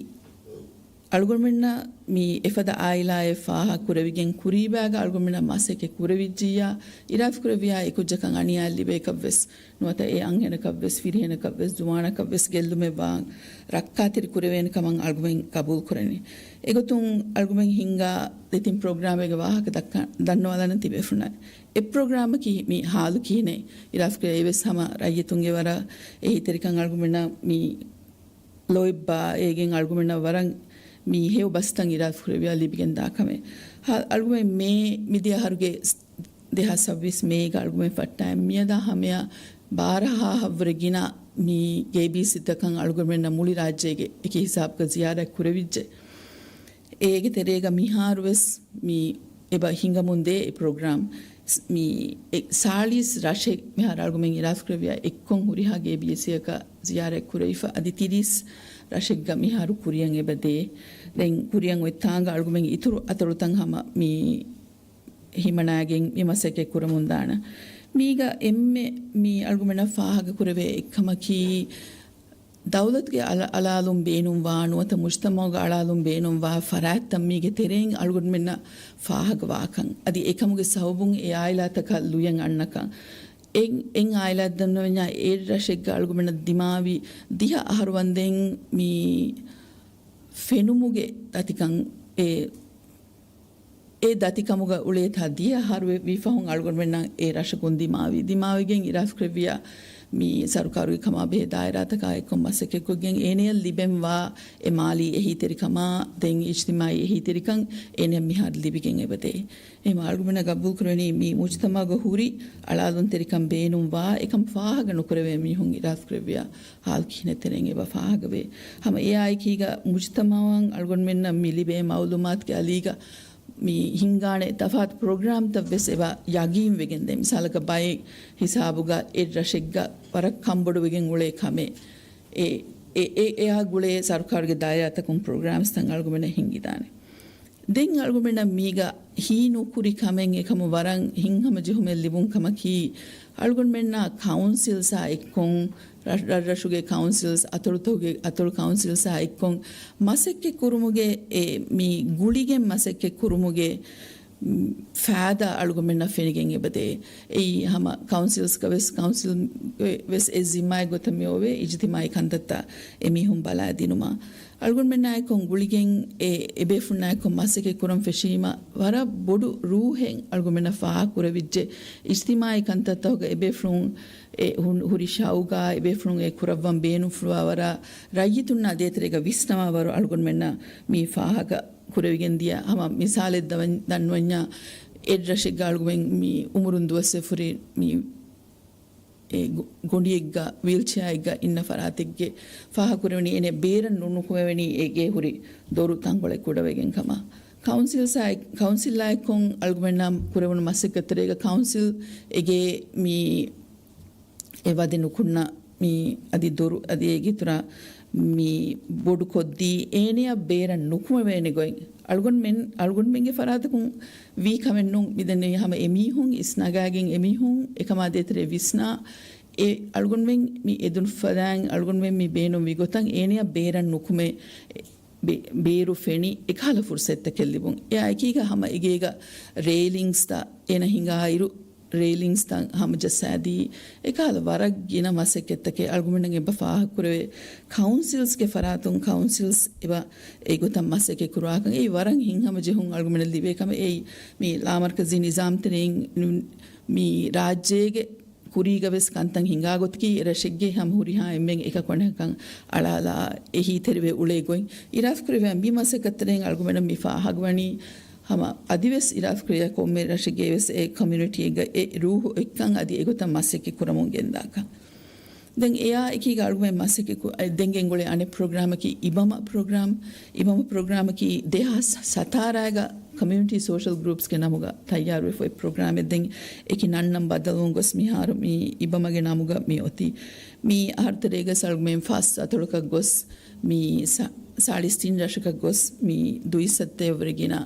އަޅުގަނޑުމެންނަށް މި އެފަދަ އާއިލާއެއް ފާހަގަ ކުރެވިގެން ކުރީބާގަ އަޅުގަނޑުމެންނަށް މަސައްކަތް ކުރެވިއްޖިއްޔާ، އިރާދަކުރެއްވިއްޔާ އެކުއްޖަކަށް އަނިޔާ ލިބޭކަށްވެސް ނުވަތަ އެ އަންހެނަކަށްވެސް ފިރިހެނަކަށްވެސް ޒުވާނަކަށްވެސް ގެއްލުމެއްވާން ރައްކާތެރި ކުރެވޭނެ ކަމަށް އަޅުގަނޑުމެން ގަބޫލުކުރަނީ. އެގޮތުން އަޅުގަނޑުމެން ހިންގާ ދެތިން ޕްރޮގްރާމެއްގެ ވާހަކަ ދައްކަ-، ދަންނަވާލަން ތިބޭފުޅުންނަށް. އެ ޕްރޮގްރާމަކީ މި ހާލު ކިހިނެއް؟ އިރާދަކުރޭ އެވެސް ހަމަ ރައްޔިތުންގެ ވަރަށް އެހީތެރިކަން އަޅުގަނޑުމެންނަށް މި ލޯތްބާ އޭގެން އަޅުގަނޑުމެންނަށް ވަރަށް މި ހެޔޮ ބަސްތައް އިރާދަކުރެއްވިޔާ ލިބިގެން ދާ ކަމެއް. ހާ-، އަޅުގަނޑުމެން މޭ މިދިޔަ އަހަރުގެ ދެހާސް ސައްބީސް މޭގަ އަޅުގަނޑުމެން ފައްޓާ މިއަދާ ހަމަޔަށް ބާރަހާހަށްވުރެ ގިނަ މި ގޭބީސީތަކަށް އަޅުގަނޑުމެންނަށް މުޅި ރާއްޖޭގެ އެކި ހިސާބުގަ ޒިޔާރަތް ކުރެވިއްޖެ. އޭގެ ތެރޭގަ މިހާރުވެސް މި އެބަ ހިނގަމުންދޭ އެ ޕްރޮގްރާމް. މި އެ ސާޅީސް ރަށެއް މިހާރު އަޅުގަނޑުމެން އިރާދަކުރެއްވިޔާ އެއްކޮށް ހުރިހާ ގޭބީސީއަކަށް ޒިޔާރަތް ކުރެވިފަ. އަދި ތިރީސް ރަށެއްގަ މިހާރު ކުރިޔަށް އެބަ ދޭ. ދެން ކުރިޔަށް އޮތް ތާނގަ އަޅުގަނޑުމެން އިތުރު އަތޮޅުތައް ހަމަ މި ހިމަނާގެން މި މަސައްކަތް ކުރަމުންދާނެ. މީގަ އެންމެ މި އަޅުގަނޑަށް ފާހަގަ ކުރެވޭ އެއްކަމަކީ، ދައުލަތުގެ އަޅާ-، އަޅާލުން ބޭނުންވާ ނުވަތަ މުޖްތަމަޢުގަ އަޅާލުން ބޭނުންވާ ފަރާތްތައް މީގެ ތެރެއިން އަޅުގަނޑުމެންނަށް ފާހަގަވާކަން. އަދި އެކަމުގެ ސަބަބުން އެ އާއިލާތަކަށް ލުޔެއް އަންނަކަން. އެ-، އެއް އާއިލާއެއް ދަންނަވަންޏާ އެއް ރަށެއްގަ އަޅުގަނޑަށް ދިމާވި ދިހަ އަހަރު ވަންދެން މި ފެނުމުގެ ދަތިކަން އެ އެ ދަތިކަމުގަ އުޅޭތާ ދިހަ އަހަރު ވެ-، ވީ ފަހުން އަޅުގަނޑުމެންނަށް އެ ރަށަކުން ދިމާވި. ދިމާވެގެން އިރާދަކުރެއްވިޔާ މި ސަރުކާރުގެ ކަމާ ބެހޭ ދާއިރާތަކާ އެއްކޮށް މަސައްކަތްކޮށްގެން އޭނަޔަށް ލިބެންވާ އެ މާލީ އެހީތެރިކަމާ ދެން އިޖްތިމާޢީ އެހީތެރިކަން އޭނަޔަށް މިހާރު ލިބިގެން އެބަދޭ. އެހެން އަޅުގަނޑުމެންނަށް ގަބޫލުކުރެވެނީ މި މުޖްތަމަޢުގަ ހުރި އަޅާލުންތެރިކަން ބޭނުންވާ އެކަން ފާހަގަ ނުކުރެވޭ މީހުން އިރާދަކުރެއްވިޔާ ހާލު ކިހިނެއް ތެރެއިން އެބަ ފާހަގަވޭ. ހަމަ އެއާއެކީގަ މުޖްތަމަޢަށް އަޅުގަނޑުމެންނަށް މި ލިބޭ މަޢުލޫމާތުގެ އަލީގަ މި ހިންގާނެ ތަފާތު ޕްރޮގްރާމްތައް ވެސް އެބަ ޔަގީންވެގެންދޭ. މިސާލަކަށް ބައެއް ހިސާބުގަ އެއް ރަށެއްގަ ވަރަށް ކަންބޮޑުވެގެން އުޅޭ ކަމެއް އެ، އެ، އެ، އެއާ ގުޅޭ ސަރުކާރުގެ ދާއިރާތަކުން ޕްރޮގްރާމްސްތައް އަޅުގަނޑުމެންނަށް ހިންގިދާނެ. ދެން އަޅުގަނޑުމެންނަށް މީގަ ހީނުކުރި ކަމެއް އެކަމު ވަރަށް ހިތްހަމަޖެހުމެއް ލިބުން ކަމަކީ، އަޅުގަނޑުމެންނާ ކައުންސިލްސާ އެއްކޮން، ރަށް-، ރަށްރަށުގެ ކައުންސިލްސް، އަތޮޅުތަކުގެ އަތޮޅު ކައުންސިލްސާ އެއްކޮން މަސައްކަތް ކުރުމުގެ އެ މި ގުޅިގެން މަސައްކަތް ކުރުމުގެ ފައިދާ އަޅުގަނޑުމެންނަށް ފެނިގެން އެބަދޭ. އެއީ ހަމަ ކައުންސިލްސްގަ ވެސް، ކައުންސިލް ވެސް އެ ޒިންމާއެއް ގޮތަށް މި އޮވޭ އިޖްތިމާޢީ ކަންތައްތައް އެމީހުން ބަލާދިނުމަށް. އަޅުގަނޑުމެންނާއެކު ގުޅިގެން އެ އެބޭފުޅުންނާއެކު މަސައްކަތް ކުރަން ފެށީމަ، ވަރަށް ބޮޑު ރޫހެއް އަޅުގަނޑުމެންނަށް ފާހަގަކުރެވިއްޖެ. އިޖްތިމާޢީ ކަންތައްތަކުގަ އެބޭފުޅުން އެ ހު-، ހުރި ޝައުގާ، އެބޭފުޅުން އެ ކުރައްވަން ބޭނުންފުޅުވާ ވަރަށް ރައްޔިތުންނާ ދޭތެރޭގަ ވިސްނަވާ ވަރު އަޅުގަނޑުމެންނަށް މި ފާހަގަ ކުރެވިގެން ދިޔަ ހަމަ މިސާލެއް ދަވަން-، ދަންނަވަންޏާ، އެއް ރަށެއްގަ އަޅުގަނޑުމެން މި އުމުރުން ދުވަސްވެފުރި މި އެ ގު-، ގޮނޑިއެއްގަ، ވީލްޗެއާއެއްގަ އިންނަ ފަރާތެއްގެ ފާހަގަކުރެވެނީ އޭނެ ބޭރަށް ނުނުކުމެވެނީ އޭގެ ހުރި ދޮރު ތަންކޮޅެއް ކުޑަވެގެން ކަމަށް. ކައުންސިލްސާ-، ކައުންސިލްއާއެއްކޮން އަޅުގަނޑުމެންނާ ކުރެވުނު މަސައްކަތްތެރޭގަ ކައުންސިލް އެގޭ މި އެ ވަދެ ނުކުންނަ މި އަދި ދޮރު އަދި އޭގެ އިތުރަށް މި ބޮޑުކޮށްދީ، އޭނެއަށް ބޭރަށް ނުކުމެވޭނެ ގޮތް. އަޅުގަނޑުމެން، އަޅުގަނޑުމެންގެ ފަރާތަކުން ވީ ކަމެއް ނޫން. މިދެންނެވި ހަމަ އެމީހުން އިސްނަގާގެން އެމީހުން އެކަމާ ދޭތެރޭ ވިސްނާ، އެ އަޅުގަނޑުމެން މި އެދުން ފަދައިން އަޅުގަނޑުމެން މި ބޭނުންވި ގޮތަށް އޭނެއަށް ބޭރަށް ނުކުމެ ބޭ-، ބޭރު ފެނި އެކަހަލަ ފުރުސަތްތަކެއް ލިބުން. އެއާ އެކީގަ ހަމަ އެގޭގަ ރޭލިންގްސްތައް އޭނަ ހިނގާއިރު، ރޭލިންގްސްތައް ހަމަޖައްސާދީ، އެކަހަލަ ވަރަށް ގިނަ މަސައްކަތްތަކެއް އަޅުގަނޑުމެން އެބަ ފާހަގަކުރެވޭ. ކައުންސިލްސްގެ ފަރާތުން ކައުންސިލްސް އެބަ އެގޮތަށް މަސައްކަތް ކުރާކަން އެއީ ވަރަށް ހިތްހަމަޖެހުން އަޅުގަނޑަށް ލިބޭ ކަމެއް. އެއީ މި ލާމަރްކަޒީ ނިޒާމް ތެރެއިން މި ރާއްޖޭގެ ކުރީގަ ވެސް ކަންތައް ހިނގާ ގޮތަކީ، އެ ރަށެއްގެ ހަމަ ހުރިހާ އެންމެން އެކަކު އަނެކަކަށް އަޅާލާ އެހީތެރިވެ އުޅޭ ގޮތް. އިރާދަކުރެވޭ މި މަސައްކަތްތެރެއިން އަޅުގަނޑަށް މި ފާހަގަވަނީ، ހަމަ އަދިވެސް އިރާދަކުރެއްވިޔާ ކޮންމެ ރަށެއްގެ ވެސް އެ ކޮމިއުނިޓީއެއްގަ އެ ރޫހު އޮތްކަން އަދި އެގޮތަށް މަސައްކަތް ކުރަމުން ގެންދާކަން. ދެން އެއާ އެކީގަ އަޅުގަނޑު މަސައްކަތް ކު-، އަ، ދެން ގެންގުޅޭ އަނެއް ޕްރޮގްރާމަކީ އިބަމަ ޕްރޮގްރާމް. އިބަމަ ޕްރޮގްރާމަކީ ދެހާސް ސަތާރައިގަ ކޮމިއުނިޓީ ސޯޝަލް ގްރޫޕްސްގެ ނަމުގަ ތައްޔާރުވެފަ އޮތް ޕްރޮގްރާމެއް. ދެން އެކި ނަންނަން ބަދަލުވުން ގޮސް މިހާރު މި އިބަމަގެ ނަމުގަ މި އޮތީ. މި އަހަރުތެރޭގަ އަޅުގަނޑުމެން ފަސް އަތޮޅަކަށް ގޮސް މި ސަ-، ސާޅީސް ތިން ރަށަކަށް ގޮސް މި ދުއިސައްތައެއްވުރެ ގިނަ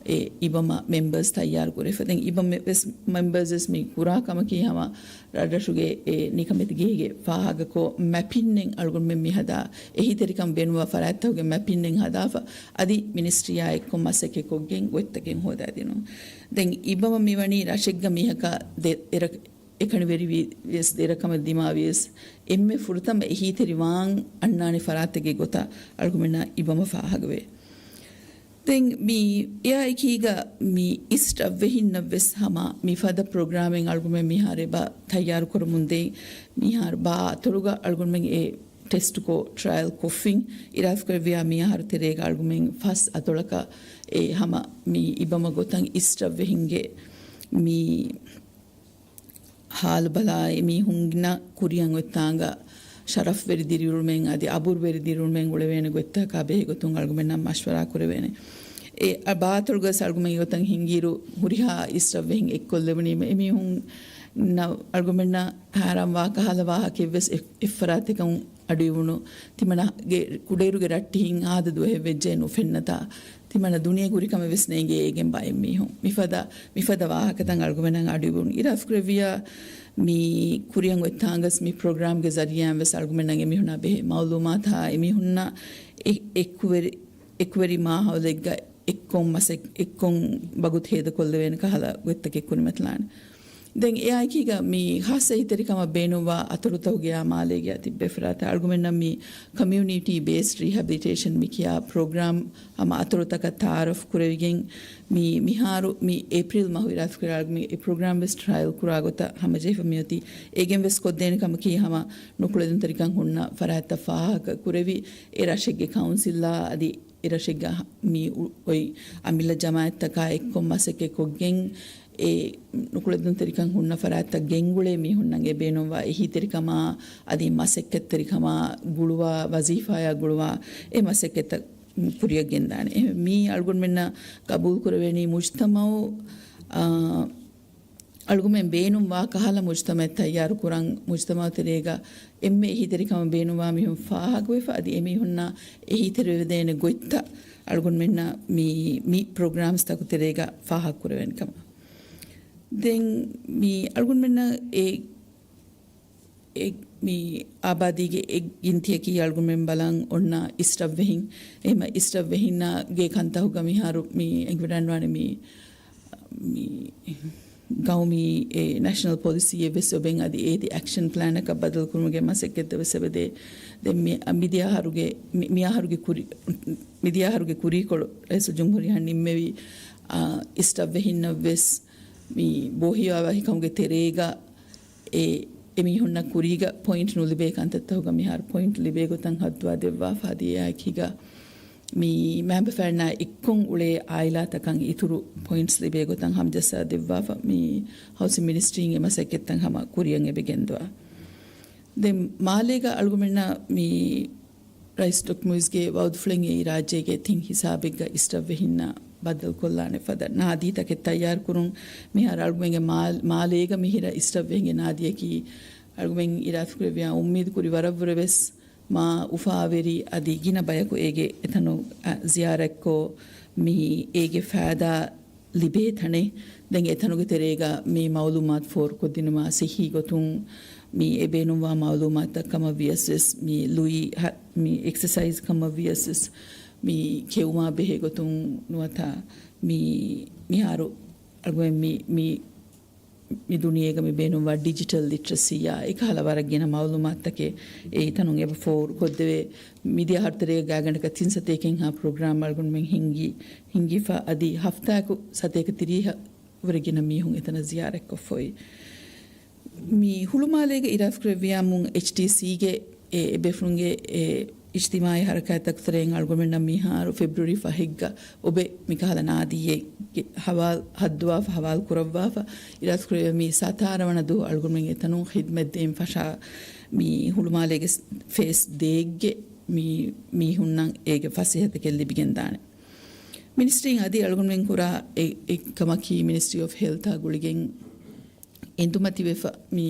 އެ އިބަމަ މެމްބަރސް ތައްޔާރު ކުރެފަ. ދެން އިބަމަ ވެސް މެމްބަރސް ވެސް މި ކުރާ ކަމަކީ ހަމަ ރަށްރަށުގެ އެ ނިކަމެތި ގޭގެ ފާހަގަކޮށް މެޕިންއެއް އަޅުގަނޑުމެން މި ހަދާ، އެހީތެރިކަން ބޭނުންވާ ފަރާތްތަކުގެ މެޕިންއެއް ހަދާފަ، އަދި މިނިސްޓްރީއާ އެއްކޮށް މަސައްކަތް ކޮށްގެން ގޮތްތަކެއް ހޯދާދިނުން. ދެން އިބަމަ މިވަނީ ރަށެއްގަ މީހަކަށް ދެ-، އެރަ-، އެކަނިވެރިވިޔަސް ދެރަކަމަށް ދިމާވިޔަސް އެންމެ ފުރަތަމަ އެހީތެރިވާން އަންނާނެ ފަރާތެއްގެ ގޮތަށް އަޅުގަނޑުމެންނަށް އިބަމަ ފާހަގަވޭ. ދެން މި އެއާއެކީގަ މި އިސްޓް އަށްވެހިންނަށްވެސް ހަމަ މިފަދަ ޕްރޮގްރާމެއް އަޅުގަނޑުމެން މިހާރު އެބަ ތައްޔާރުކުރަމުން ދޭ. މިހާރު ބާ އަތޮޅުގަ އަޅުގަނޑުމެން އެ ޓެސްޓްކޮށް ޓްރަޔަލް ކޮށްފިން އިރާދަކުރެއްވިޔާ މިއަހަރު ތެރޭގަ އަޅުގަނޑުމެން ފަސް އަތޮޅަކަށް އެ ހަމަ މި އިބަމަ ގޮތަށް އިސްޓް އަށްވެހިންގެ މި ހާލު ބަލާ އެމީހުންނަށް ކުރިއަށް އޮތްތާނގަ ޝަރަފްވެރި ދިރިއުޅުމެއް އަދި އަބުރުވެރި ދިރިއުޅުމެއް އުޅެވޭނެ ގޮތްތަކާ ބެހޭ ގޮތުން އަޅުގަނޑުމެންނަށް މަޝްވަރާ ކުރެވޭނެ. އެ ބާ އަތޮޅުގަ އަޅުގަނޑުމެންގެ ގޮތަށް ހިނގިއިރު ހުރިހާ އިސްޓް އަށްވެހިން އެއްކޮށްލެވުނީމަ އެމީހުންނަށް އަޅުގަނޑުމެންނަށް ހައިރާންވާ ކަހަލަ ވާހަކައެއްވެސް އެ-، އެއްފަރާތެއްކަމުން އަޑުއިވުނު. ތިމަންނަގެ ކުޑައިރުގެ ރައްޓެހިން އާދަ ދުވަހެއްވެއްޖެ ނުފެންނަތާ. ތިމަންނަ ދުނިޔެ ކުރިކަމެއް ވެސް ނޭނގޭ އޭގެން ބައެއް މީހުން. މިފަދަ، މިފަދަ ވާހަކަތައް އަޅުގަނޑުމެންނަށް އަޑުއިވުނު. އިރާދަކުރެއްވިޔާ މި ކުރިއަށް އޮތްތާނގަސް މި ޕްރޮގްރާމްގެ ޒަރީއާއިން ވެސް އަޅުގަނޑުމެންނަށް އެމީހުންނާ ބެހޭ މައުލޫމާތާ އެމީހުންނަށް އެ-، އެއްކުވެރި-، އެއްކުވެރި މާހައުލެއްގަ އެއްކޮށް މަސައް-، އެއްކޮށް ވަގުތު ހޭދަކޮށްލެވޭނެ ކަހަލަ ގޮތްތަކެއް ކުރިމަތިލާނެ. ދެން އެއާއެކީގަ މި ހާއްސަ އެހީތެރިކަމަށް ބޭނުންވާ އަތޮޅުތަކުގެ މާލޭގެ ތިއްބޭފުރާތައް އަޅުގަނޑުމެންނަށް މި ކޮމިއުނިޓީ ބޭސްޑް ރީހެބިލިޓޭޝަން މި ކިޔާ ޕްރޮގްރާމް ހަމަ އަތޮޅުތަކަށް ތައާރަފް ކުރެވިގެން މި މިހާރު މި އޭޕްރީލް މަހު އިރާދަކުރެ އަޅުގަނޑުމެން އެ ޕްރޮގްރާމް ވެސް ޓްރަޔަލް ކުރާ ގޮތަށް ހަމަޖެހިފަ މިއޮތީ. އޭގެން ވެސް ކޮށްދޭނެ ކަމަކީ ހަމަ ނުކުޅެދުންތެރިކަން ހުންނަ ފަރާތްތައް ފާހަގަ ކުރެވި އެ ރަށެއްގެ ކައުންސިލްއާ އަދި އެރަށެއްގަ މި އު-، އޮތް އަމިއްލަ ޖަމާއަތްތަކާ އެއްކޮށް މަސައްކަތް ކޮށްގެން، އެ ނުކުޅެދުންތެރިކަން ހުންނަ ފަރާތްތައް ގެންގުޅޭ މީހުންނަށް އެ ބޭނުންވާ އެހީތެރިކަމާ އަދި މަސައްކަތްތެރިކަމާ ގުޅުވާ، ވަޒީފާޔާ ގުޅުވާ އެ މަސައްކަތްތައް ކުރިއަށް ގެންދާނެ. އެހެން މީ އަޅުގަނޑުމެންނަށް ގަބޫލު ކުރެވޭނީ މުޖްތަމައު، އާ، އަޅުގަނޑުމެން ބޭނުންވާ ކަހަލަ މުޖްތަމައެއް ތައްޔާރު ކުރަން، މުޖްތަމައު ތެރޭގަ އެންމެ އެހީތެރިކަމަށް ބޭނުންވާ މީހުން ފާހަގަވެފަ، އަދި އެމީހުންނާ އެހީތެރިވެދޭނެ ގޮތްތައް އަޅުގަނޑުމެންނަށް މި، މި ޕްރޮގްރާމްސްތަކު ތެރޭގަ ފާހަގަ ކުރެވޭނެ ކަމަށް. ދެން މި އަޅުގަނޑުމެންނަށް އެ، އެ، މި އާބާދީގެ އެއް ގިންތިއަކީ އަޅުގަނޑުމެން ބަލަން އޮންނަ އިސްޓް އަށްވެހިން. އެހެންމަ އިސްޓް އަށްވެހިންނާގެ ކަންތަހުގަ މިހާރު މި އެނގިވަޑަންވާނެ މި، މި ގައުމީ އެ ނޭޝަނަލް ޕޮލިސީއެއް ވެސް އޮބެން އަދި އޭތި އެކްޝަން ޕްލޭނަކަށް ބަދަލުކުރުމުގެ މަސައްކަތްތައް ވެސް އެބަދޭ. ދެން މި، މިދިޔަ އަހަރުގެ، މި، މި އަހަރުގެ ކުރި، މިދިޔަ އަހަރުގެ ކުރީކޮޅު ރައީސުލްޖުމްހޫރިއްޔާ ނިންމެވި، އާ، އިސްޓް އަށްވެހިންނަށް ވެސް މި ބޯހިޔާވަހިކަމުގެ ތެރޭގަ އެ، އެމީހުންނަށް ކުރީގަ ޕޮއިންޓް ނުލިބޭ ކަންތައްތަކުގަ މިހާރު ޕޮއިންޓް ލިބޭ ގޮތަށް ހައްދުވާ ދެއްވާފަ އަދި އެއާއެކީގަ މި މައިންބަފައިންނާ އެއްކޮށް އުޅޭ އާއިލާތަކަށް އިތުރު ޕޮއިންޓްސް ލިބޭ ގޮތަށް ހަމަޖައްސާ ދެއްވާފަ މި ހައުސިން މިނިސްޓްރީން އެ މަސައްކަތްތައް ހަމަ ކުރިއަށް އެބަ ގެންދަވާ. ދެން މާލޭގަ އަޅުގަނޑުމެންނަށް މި ރައީސް ޑޮކްޓަރ މުއިޒްގެ ވައުދުފުޅެއް އެއީ ރާއްޖޭގެ ތިން ހިސާބެއްގަ އިސްޓް އަށްވެހިންނާ ބައްދަލުކޮށްލާނެ ފަދަ ނާދީތަކެއް ތައްޔާރުކުރުން. މިހާރު އަޅުގަނޑުމެންގެ މާ-، މާލޭގަ މިހިރަ އިސްޓް އަށްވެހިންގެ ނާދީއަކީ އަޅުގަނޑުމެން އިރާދަކުރެއްވިޔާ އުއްމީދުކުރި ވަރަށްވުރެ ވެސް މާ އުފާވެރި އަދި ގިނަ ބަޔަކު އޭގެ އެތަނު، އަ، ޒިޔާރަތްކޮށް މި އޭގެ ފައިދާ ލިބޭ ތަނެއް. ދެން އެތަނުގެ ތެރޭގަ މި މައުލޫމާތު ފޯރުކޮށްދިނުމާ ސިއްހީ ގޮތުން މި އެ ބޭނުންވާ މައުލޫމާތުތައް ކަމަށް ވިޔަސް ވެސް މި ލުއި ހަ-، މި އެކްސަސައިޒް ކަމަށް ވިޔަސް ވެސް މި ކެއުމާ ބެހޭ ގޮތުން ނުވަތަ މި މިހާރު އަޅުގަނޑު މި، މި މި ދުނިޔޭގަ މި ބޭނުންވާ ޑިޖިޓަލް ލިޓްރަސީއާ އެކަހަލަ ވަރަށް ގިނަ މައުލޫމާތުތަކެއް އެ ތަނުން އެބަ ފޯރު ކޮށްދެވޭ. މިދިޔަ އަހަރު ތެރޭގަ ގާތްގަނޑަކަށް ތިން ސަތޭކައެއްހާ ޕްރޮގްރާމް އަޅުގަނޑުމެން ހިންގި، ހިންގިފަ އަދި ހަފްތާއަކު ސަތޭކަ ތިރީހަށް ވުރެ ގިނަ މީހުން އެތަނަށް ޒިޔާރަތްކޮށްފައި. މި ހުޅުމާލޭގަ އިރާދަކުރެއްވިޔާމުން އެޗްޓީސީގެ އެ އެބޭފުޅުންގެ އެ އިޖްތިމާޢީ ހަރަކާތްތަކު ތެރެއިން އަޅުގަނޑުމެންނަށް މިހާރު ފެބްރުއަރީ ފަހެއްގަ އޮބެ މިކަހަލަ ނާދީއެއްގެ ހަވާލު ހައްދުވާފަ، ހަވާލު ކުރައްވާފަ، އިރާދަކުރެވޭ މި ސަތާރަ ވަނަ ދުވަހު އަޅުގަނޑުމެން އެތަނުން ޚިދްމަތްދޭން ފަށާ މި ހުޅުމާލޭގެ ފޭސް ދޭއްގެ މި މީހުންނަށް އޭގެ ފަސޭހަތަކެއް ލިބިގެންދާނެ. މިނިސްޓްރީން އަދި އަޅުގަނޑުމެން ކުރާ އެ، އެއް ކަމަކީ މިނިސްޓްރީ އޮފް ހެލްތާ ގުޅިގެން އެނދުމަތިވެފަ، މި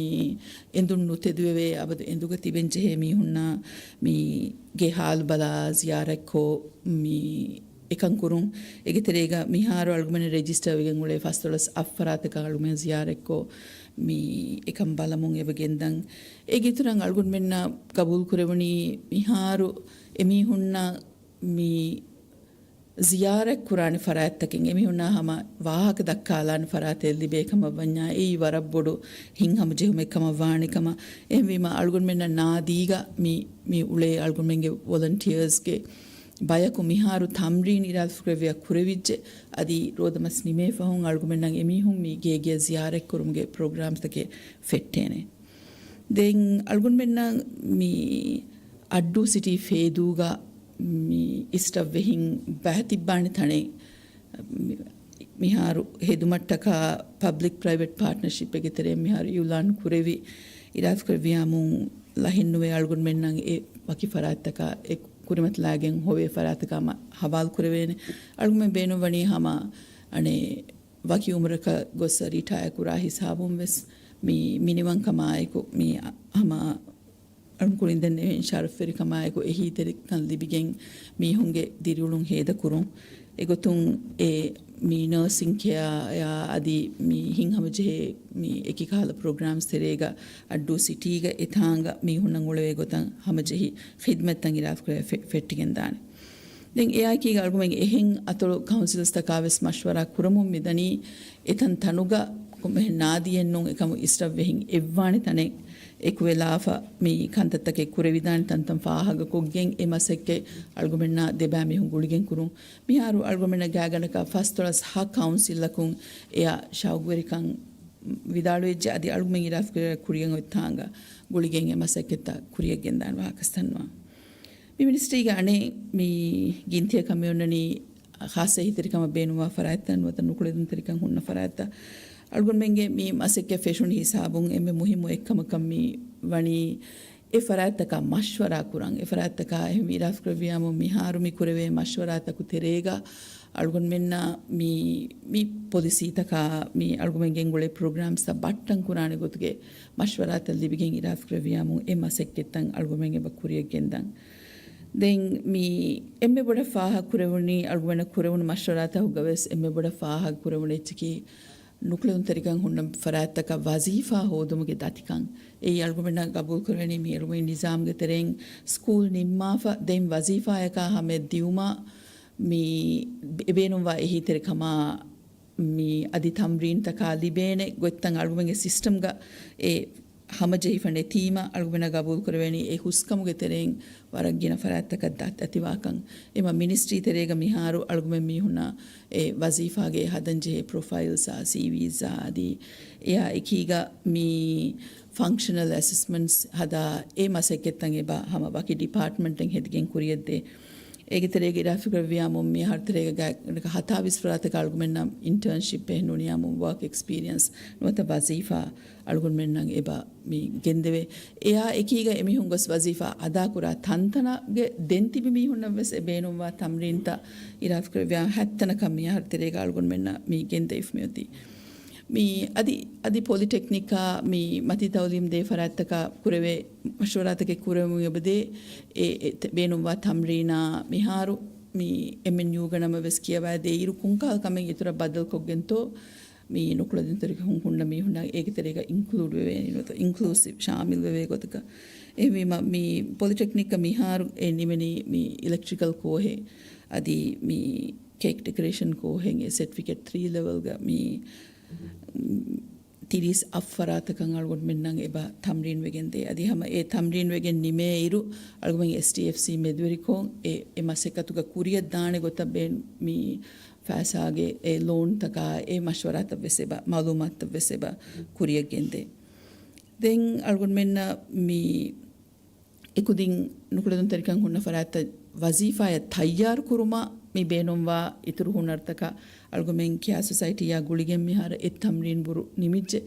އެނދުން ނުތެދުވެވޭ އަބަދު އެނދުގަ ތިބެންޖެހޭ މީހުންނާ މި ގެ ހާލު ބަލާ ޒިޔާރަތްކޮށް، މި އެކަން ކުރުން. އޭގެ ތެރޭގަ މިހާރު އަޅުގަމެން ރެޖިސްޓަރ ވެގެން އުޅޭ ފަސްދޮޅަސް އަށް ފަރާތަކަށް އަޅުގަމެން ޒިޔާރަތްކޮށް، މި އެކަން ބަލަމުން އެބަ ގެންދަން. އޭގެ އިތުރަށް އަޅުގަނޑުމެންނަށް ގަބޫލު ކުރެވުނީ މިހާރު އެމީހުންނަށް މި ޒިޔާރަތް ކުރާނެ ފަރާތްތަކެއް، އެމީހުންނާ ހަމަ ވާހަކަ ދައްކާލާނެ ފަރާތެއް ލިބޭ ކަމަށް ވަންޏާ، އެއީ ވަރަށް ބޮޑު ހިތްހަމަޖެހުމެއް ކަމަށް ވާނެ ކަމަށް. އެހެންވީމަ، އަޅުގަނޑުމެންނަށް ނާދީގަ މި، މި އުޅޭ އަޅުގަނޑުމެންގެ ވޮލަންޓިއާސްގެ ބަޔަކު މިހާރު ތަމްރީން އިރާދަކުރެއްވިޔާ ކުރެވިއްޖެ. އަދި ރޯދަމަސް ނިމޭ ފަހުން އަޅުގަނޑުމެންނަށް އެމީހުން މި ގޭގެއަށް ޒިޔާރަތްކުރުމުގެ ޕްރޮގްރާމްތަކެއް ފެއްޓޭނެ. ދެން އަޅުގަނޑުމެންނަށް މި އައްޑޫ ސިޓީ ފޭދޫގަ މި އިސްޓަށްވެހިން ބައިތިއްބާނެ ތަނެއް މި-، މިހާރު ހެދުމަށްޓަކާ ޕަބްލިކް ޕްރައިވެޓް ޕާޓްނަރޝިޕްއެއްގެ ތެރެއިން މިހާރު އިއުލާން ކުރެވި، އިރާދަކުރެއްވިޔާމު ލަހެއްނުވޭ އަޅުގަނޑުމެންނަށް އެ ވަކި ފަރާތްތަކާ އެ ކުރިމަތިލާގެން ހޮވޭ ފަރާތަކާ މަ-، ހަވާލު ކުރެވޭނެ. އަޅުގަނޑުމެން ބޭނުންވަނީ ހަމަ އަނެއް ވަކި އުމުރަކަށް ގޮސް ރިޓަޔާ ކުރާ ހިސާބުން ވެސް މި މިނިވަންކަމާއެކު މި ހަމަ އަޅުން ކުރިން ދެން ޝަރަފްވެރިކަމާއެކު އެހީތެރިކަން ލިބިގެން މީހުންގެ ދިރިއުޅުން ހޭދަކުރުން. އެގޮތުން އެ މި ނަރސިން ކެއާ އަދި މި ހިތްހަމަޖެހޭ މި އެކި ކަހަލަ ޕްރޮގްރާމްސް ތެރޭގަ އައްޑޫ ސިޓީގަ އެތާނގަ މީހުންނަށް އުޅެވޭ ގޮތަށް ހަމަޖެހި ޚިދްމަތްތައް އިރާދަކުރެ ފެ-، ފެއްޓިގެންދާނެ. ދެން އެއާއެކީގަ އަޅުގަނޑުމެން އެހެން އަތޮޅު ކައުންސިލްސްތަކާ ވެސް މަޝްވަރާ ކުރަމުން މިދަނީ، އެތަން ތަނުގަ ކޮންމެހެން ނާދީއެއްނޫން އެކަމު އިސްރަށްވެހިން އެއްވާނެ ތަނެއް އެކުވެލާފަ މި ކަންތައްތަކެއް ކުރެވިދާނެ ތަންތަން ފާހަގަކޮށްގެން އެ މަސައްކަތް އަޅުގަނޑުމެންނާ ދެބައި މީހުން ގުޅިގެން ކުރުން. މިހާރު އަޅުގަނޑުމެންނަށް ގާތްގަނޑަކަށް ފަސްދޮޅަސް ހަ ކައުންސިލަކުން އެއަށް ޝައުގުވެރިކަން ވިދާޅުވެއްޖެ. އަދި އަޅުގަނޑުމެން އިރާދަކުރެއްވިޔާ ކުރިއަށް އޮތް ތާނގަ ގުޅިގެން އެ މަސައްކަތްތައް ކުރިއަށް ގެންދާން ވާހަކަ ދަންނަވާ. މި މިނިސްޓްރީގެ އަނެއް މި ގިންތިއަކަށް މި އޮންނަނީ ޚާއްސަ އެހީތެރިކަމަށް ބޭނުންވާ ފަރާތްތައް ނުވަތަ ނުކުޅެދުންތެރިކަން ހުންނަ ފަރާތްތައް. އަޅުގަނޑުމެންގެ މި މަސައްކަތް ފެށުނު ހިސާބުން އެންމެ މުހިއްމު އެއްކަމަކަށް މި ވަނީ އެ ފަރާތްތަކާ މަޝްވަރާ ކުރަން. އެ ފަރާތްތަކާ އެހެން އިރާދަކުރެއްވިޔާމު މިހާރު މި ކުރެވޭ މަޝްވަރާތަކު ތެރޭގަ އަޅުގަނޑުމެންނަށް މި، މި ޕޮލިސީތަކާ މި އަޅުގަނޑުމެން ގެންގުޅޭ ޕްރޮގްރާމްސްތައް ބައްޓަން ކުރާނެ ގޮތުގެ މަޝްވަރާތައް ލިބިގެން އިރާދަކުރެއްވިޔާމު އެ މަސައްކަތްތައް އަޅުގަނޑުމެން އެބަ ކުރިއަށް ގެންދަން. ދެން މި އެންމެ ބޮޑަށް ފާހަގަ ކުރެވުނީ އަޅުގަނޑަށް ކުރެވުނު މަޝްވަރާތަކުގަ ވެސް އެންމެ ބޮޑަށް ފާހަގަ ކުރެވުނު އެއްޗަކީ ނުކުޅެދުންތެރިކަން ހުންނަ ފަރާތްތަކަށް ވަޒީފާ ހޯދުމުގެ ދަތިކަން. އެއީ އަޅުގަނޑުމެންނަށް ގަބޫލު ކުރެވެނީ މި އެޅުމުގެ ނިޒާމްގެ ތެރެއިން ސްކޫލް ނިންމާފަ ދެން ވަޒީފާޔަކާ ހަމަޔަށް ދިއުމަށް މި އެ ބޭނުންވާ އެހީތެރިކަމާ މި އަދި ތަމްރީންތަކާ ލިބޭނެ ގޮތްތައް އަޅުގަނޑުމެންގެ ސިސްޓަމްގަ އެ ހަމަޖެހިފަ ނެތީމަ އަޅުގަނޑަށް ގަބޫލު ކުރެވެނީ އެ ހުސްކަމުގެ ތެރެއިން ވަރަށް ގިނަ ފަރާތްތަކަށް ދަ-، ދަތިވާކަން. އެމަ މިނިސްޓްރީ ތެރޭގަ މިހާރު އަޅުގަމެން މީހުންނަށް އެ ވަޒީފާގެ ހަދަންޖެހޭ ޕްރޮފައިލްސްއާ، ސީވީސްއާ އަދި އެއާ އެކީގަ މި ފަންކްޝަނަލް އެސެސްމަންޓްސް ހަދާ އެ މަސައްކަތްތައް އެބަ ހަމަ ވަކި ޑިޕާޓްމަންޓެއް ހެދިގެން ކުރިއަށްދޭ. އޭގެ ތެރޭގަ އިރާދަކުރެއްވިޔާމު މި އަހަރު ތެރޭގަ ގާތްގަނޑަކަށް ހަތާވީސް ފަރާތަކަށް އަޅުގަމެންނަށް އިންޓާންޝިޕް އެހެން ނޫނިޔާމު ވާކް އެކްސްޕީރިއަންސް ނުވަތަ ވަޒީފާ އަޅުގަނޑުމެންނަށް އެބަ މި ގެންދެވޭ. އެއާ އެކީގަ އެމީހުން ގޮސް ވަޒީފާ އަދާކުރާ ތަންތަނަށް ދެން ތިބި މީހުންނަށް ވެސް އެ ބޭނުންވާ ތަމްރީންތައް އިރާދަކުރެއްވިޔާ ހަތްތަނަކަށް މި އަހަރު ތެރޭގަ އަޅުގަނޑުމެންނަށް މި ގެންދަވިފަ މިއޮތީ. މި އަދި، އަދި ޕޮލިޓެކްނިކާ މި މަތީ ތައުލީމް ދޭ ފަރާތްތަކާ ކުރެވޭ މަޝްވަރާތަކެއް ކުރެވެމުން އެބަދޭ އެ، އެ ތެ-، ބޭނުންވާ ތަމްރީނާ މިހާރު މި އެމްއެންޔޫގަ ނަމަވެސް ކިޔަވާދޭ އިރު ކޮންކަހަލަ ކަމެއް އިތުރަށް ބަދަލުކޮށްގެންތޯ މި ނުކުޅެދުންތެރިކަން ހުންނަ މީހުންނަށް އޭގެ ތެރޭގަ އިންކްލޫޑް ވެވޭނީ ނުވަތަ އިންކްލޫސިވް، ޝާމިލް ވެވޭ ގޮތަކަށް. އެހެންވީމަ މި ޕޮލިޓެކްނިކްގަ މިހާރު އެ ނިމެނީ މި އިލެކްޓްރިކަލް ކޯހެއް އަދި މި ކޭކް ޑެކޮރޭޝަން ކޯހެއް އެ ސެޓްފިކެޓް ތްރީ ލެވެލްގަ މި ތިރީސް އަށް ފަރާތަކަށް އަޅުގަނޑުމެންނަށް އެބަ ތަމްރީން ވެގެންދޭ. އަދި ހަމަ އެ ތަމްރީން ވެގެން ނިމޭ އިރު، އަޅުގަނޑުމެން އެސްޓީއެފްސީ މެދުވެރިކޮށް އެ، އެ މަސައްކަތުގަ ކުރިއަށް ދާނެ ގޮތަށް ބޭން މި ފައިސާގެ އެ ލޯންތަކާ އެ މަޝްވަރާތައް ވެސް އެބަ، މައުލޫމާތުތައް ވެސް އެބަ ކުރިއަށް ގެންދޭ. ދެން އަޅުގަނޑުމެންނަށް މި އެކުދިން ނުކުޅެދުންތެރިކަން ހުންނަ ފަރާތްތައް ވަޒީފާއަށް ތައްޔާރު ކުރުމަށް މި ބޭނުންވާ އިތުރު ހުނަރުތަކަށް އަޅުގަނޑުމެން ކިޔާ ސޮސައިޓީއާ ގުޅިގެން މިހާރު އެއް ތަމްރީން ބުރު ނިމިއްޖެ.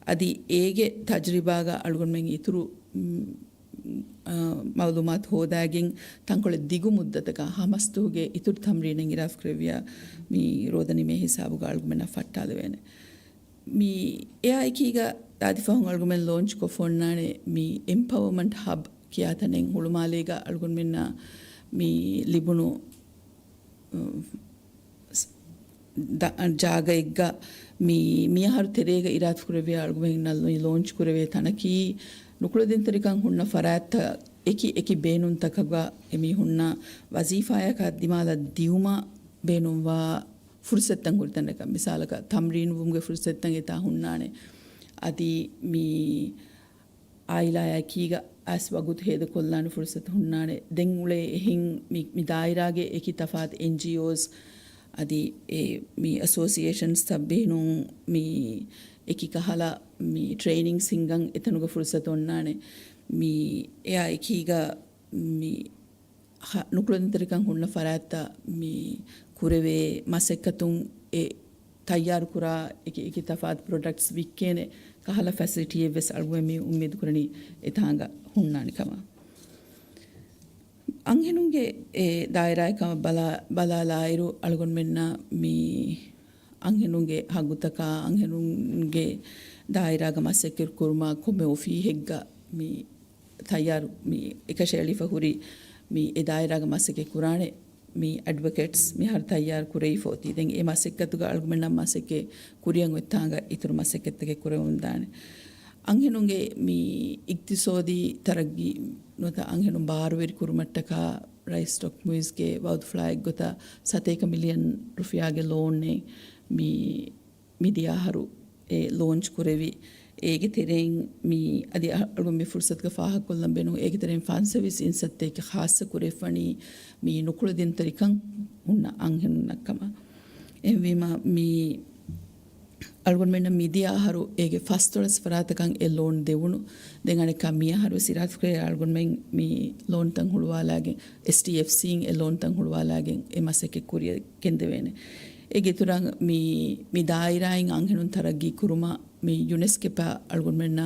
އަދި އޭގެ ތަޖުރިބާގަ އަޅުގަނޑުމެން އިތުރު، މް، އާ، މައުލޫމާތު ހޯދާގެން ތަންކޮޅެއް ދިގު މުއްދަތަކަށް ހަ މަސްދުވަހުގެ އިތުރު ތަމްރީނެއް އިރާދަކުރެއްވިޔާ މި ރޯދަ ނިމޭ ހިސާބުގަ އަޅުގަނޑުމެންނަށް ފައްޓާލެވޭނެ. މި އެއާ އެކީގަ ދާދިފަހުން އަޅުގަނޑުމެން ލޯންޗް ކޮށްފަ އޮންނާނެ މި އެމްޕަވަމަންޓް ހަބް ކިޔާ ތަނެއް ހުޅުމާލޭގަ އަޅުގަނޑުމެންނަށް މި ލިބުނު، އު، ސް-، ދަ-، ޖާގައެއްގަ މި، މިއަހަރު ތެރޭގަ އިރާދަކުރެއްވިޔާ އަޅުގަނޑުމެން ލޯންޗް ކުރެވޭ ތަނަކީ، ނުކުޅަދިންތެރިކަން ހުންނަ ފަރާތްތައް އެކި އެކި ބޭނުންތަކުގަ އެމީހުންނަށް ވަޒީފާޔަކާ ދިމާލަށް ދިއުމަށް ބޭނުންވާ ފުރުސަތުތައް ހުރި ތަނަކަށް، މިސާލަކަށް ތަމްރީނުވުމުގެ ފުރުސަތުތައް އެތާ ހުންނާނެ. އަދި މި އާއިލާއާ އެކީގަ އައިސް ވަގުތު ހޭދަކޮށްލާނެ ފުރުސަތު ހުންނާނެ. ދެން އުޅޭ އެހެން މި، މި ދާއިރާގެ އެކި ތަފާތު އެންޖީއޯސް އަދި އެ މި އެސޯސިއޭޝަންސްތައް ބޭނުން މި އެކި ކަހަލަ މި ޓްރެއިނިންގް ހިންގަން އެތަނުގަ ފުރުސަތު އޮންނާނެ. މި އެއާ އެކީގަ މި ހަ-، ނުކުޅަދިންތެރިކަން ހުންނަ ފަރާތްތައް މި ކުރެވޭ މަސައްކަތުން އެ ތައްޔާރުކުރާ އެކި އެކި ތަފާތު ޕްރޮޑަކްޓްސް ވިއްކޭނެ ކަހަލަ ފެސިލިޓީއެއް ވެސް އަޅުގަނޑު މި އުއްމީދު ކުރަނީ އެތާނގަ ހުންނާނެ ކަމަށް. އަންހެނުންގެ އެ ދާއިރާއެއް ކަމަށް ބަލާ، ބަލާލާއިރު، އަޅުގަނޑުމެންނަށް މި އަންހެނުންގެ ހައްގުތަކާ، އަންހެނުންގެ ދާއިރާގަ މަސައްކަތް ކުރުމާ ކޮންމެ އޮފީހެއްގަ މި ތައްޔާރު މި އެކަށައެޅިފަ ހުރި މި އެ ދާއިރާގަ މަސައްކަތް ކުރާނެ މި އެޑްވޮކެޓްސް މިހާރު ތައްޔާރު ކުރެވިފަ އޮތީ. ދެން އެ މަސައްކަތުގަ އަޅުގަނޑުމެންނަށް މަސައްކަތް ކުރިއަށް އޮތްތާނގަ އިތުރު މަސައްކަތްތަކެއް ކުރެވެމުންދާނެ. އަންހެނުންގެ މި އިގްތިސޯދީ ތަރައްގީ ނުވަތަ އަންހެނުން ބާރުވެރި ކުރުމަށްޓަކާ ރައީސް ޑޮކްޓަރ މުއިޒްގެ ވައުދުފުޅާ އެއްގޮތަށް ސަތޭކަ މިލިއަން ރުފިޔާގެ ލޯނެއް މި މިދިޔަ އަހަރު އެ ލޯންޗް ކުރެވި. އޭގެ ތެރެއިން މި އަދި އަ-، އަޅުގަނޑު މި ފުރުސަތުގަ ފާހަގަކޮށްލަން ބޭނުން އޭގެ ތެރެއިން ފަންސަވީސް އިންސައްތައެއްގެ ޚާއްޞަ ކުރެވިފަނީ މި ނުކުޅަދިންތެރިކަން ހުންނަ އަންހެނުންނަށް ކަމަށް. އެހެންވީމަ މި އަޅުގަނޑުމެންނަށް މިދިޔަ އަހަރު އޭގެ ފަސްދޮޅަސް ފަރާތަކަށް އެ ލޯން ދެވުނު. ދެން އަނެއްކާ މި އަހަރު ވެސް އިރާދަކުރޭ އަޅުގަނޑުމެން މި ލޯންތައް ހުޅުވާލާގެން، އެސްޑީއެފްސީން އެ ލޯންތައް ހުޅުވާލާގެން އެ މަސައްކަތް ކުރިއަށް ގެންދެވޭނެ. އޭގެ އިތުރަށް މި، މި ދާއިރާއިން އަންހެނުން ތަރައްގީ ކުރުމަށް މި ޔުނެސްކެޕާ އަޅުގަނޑުމެންނާ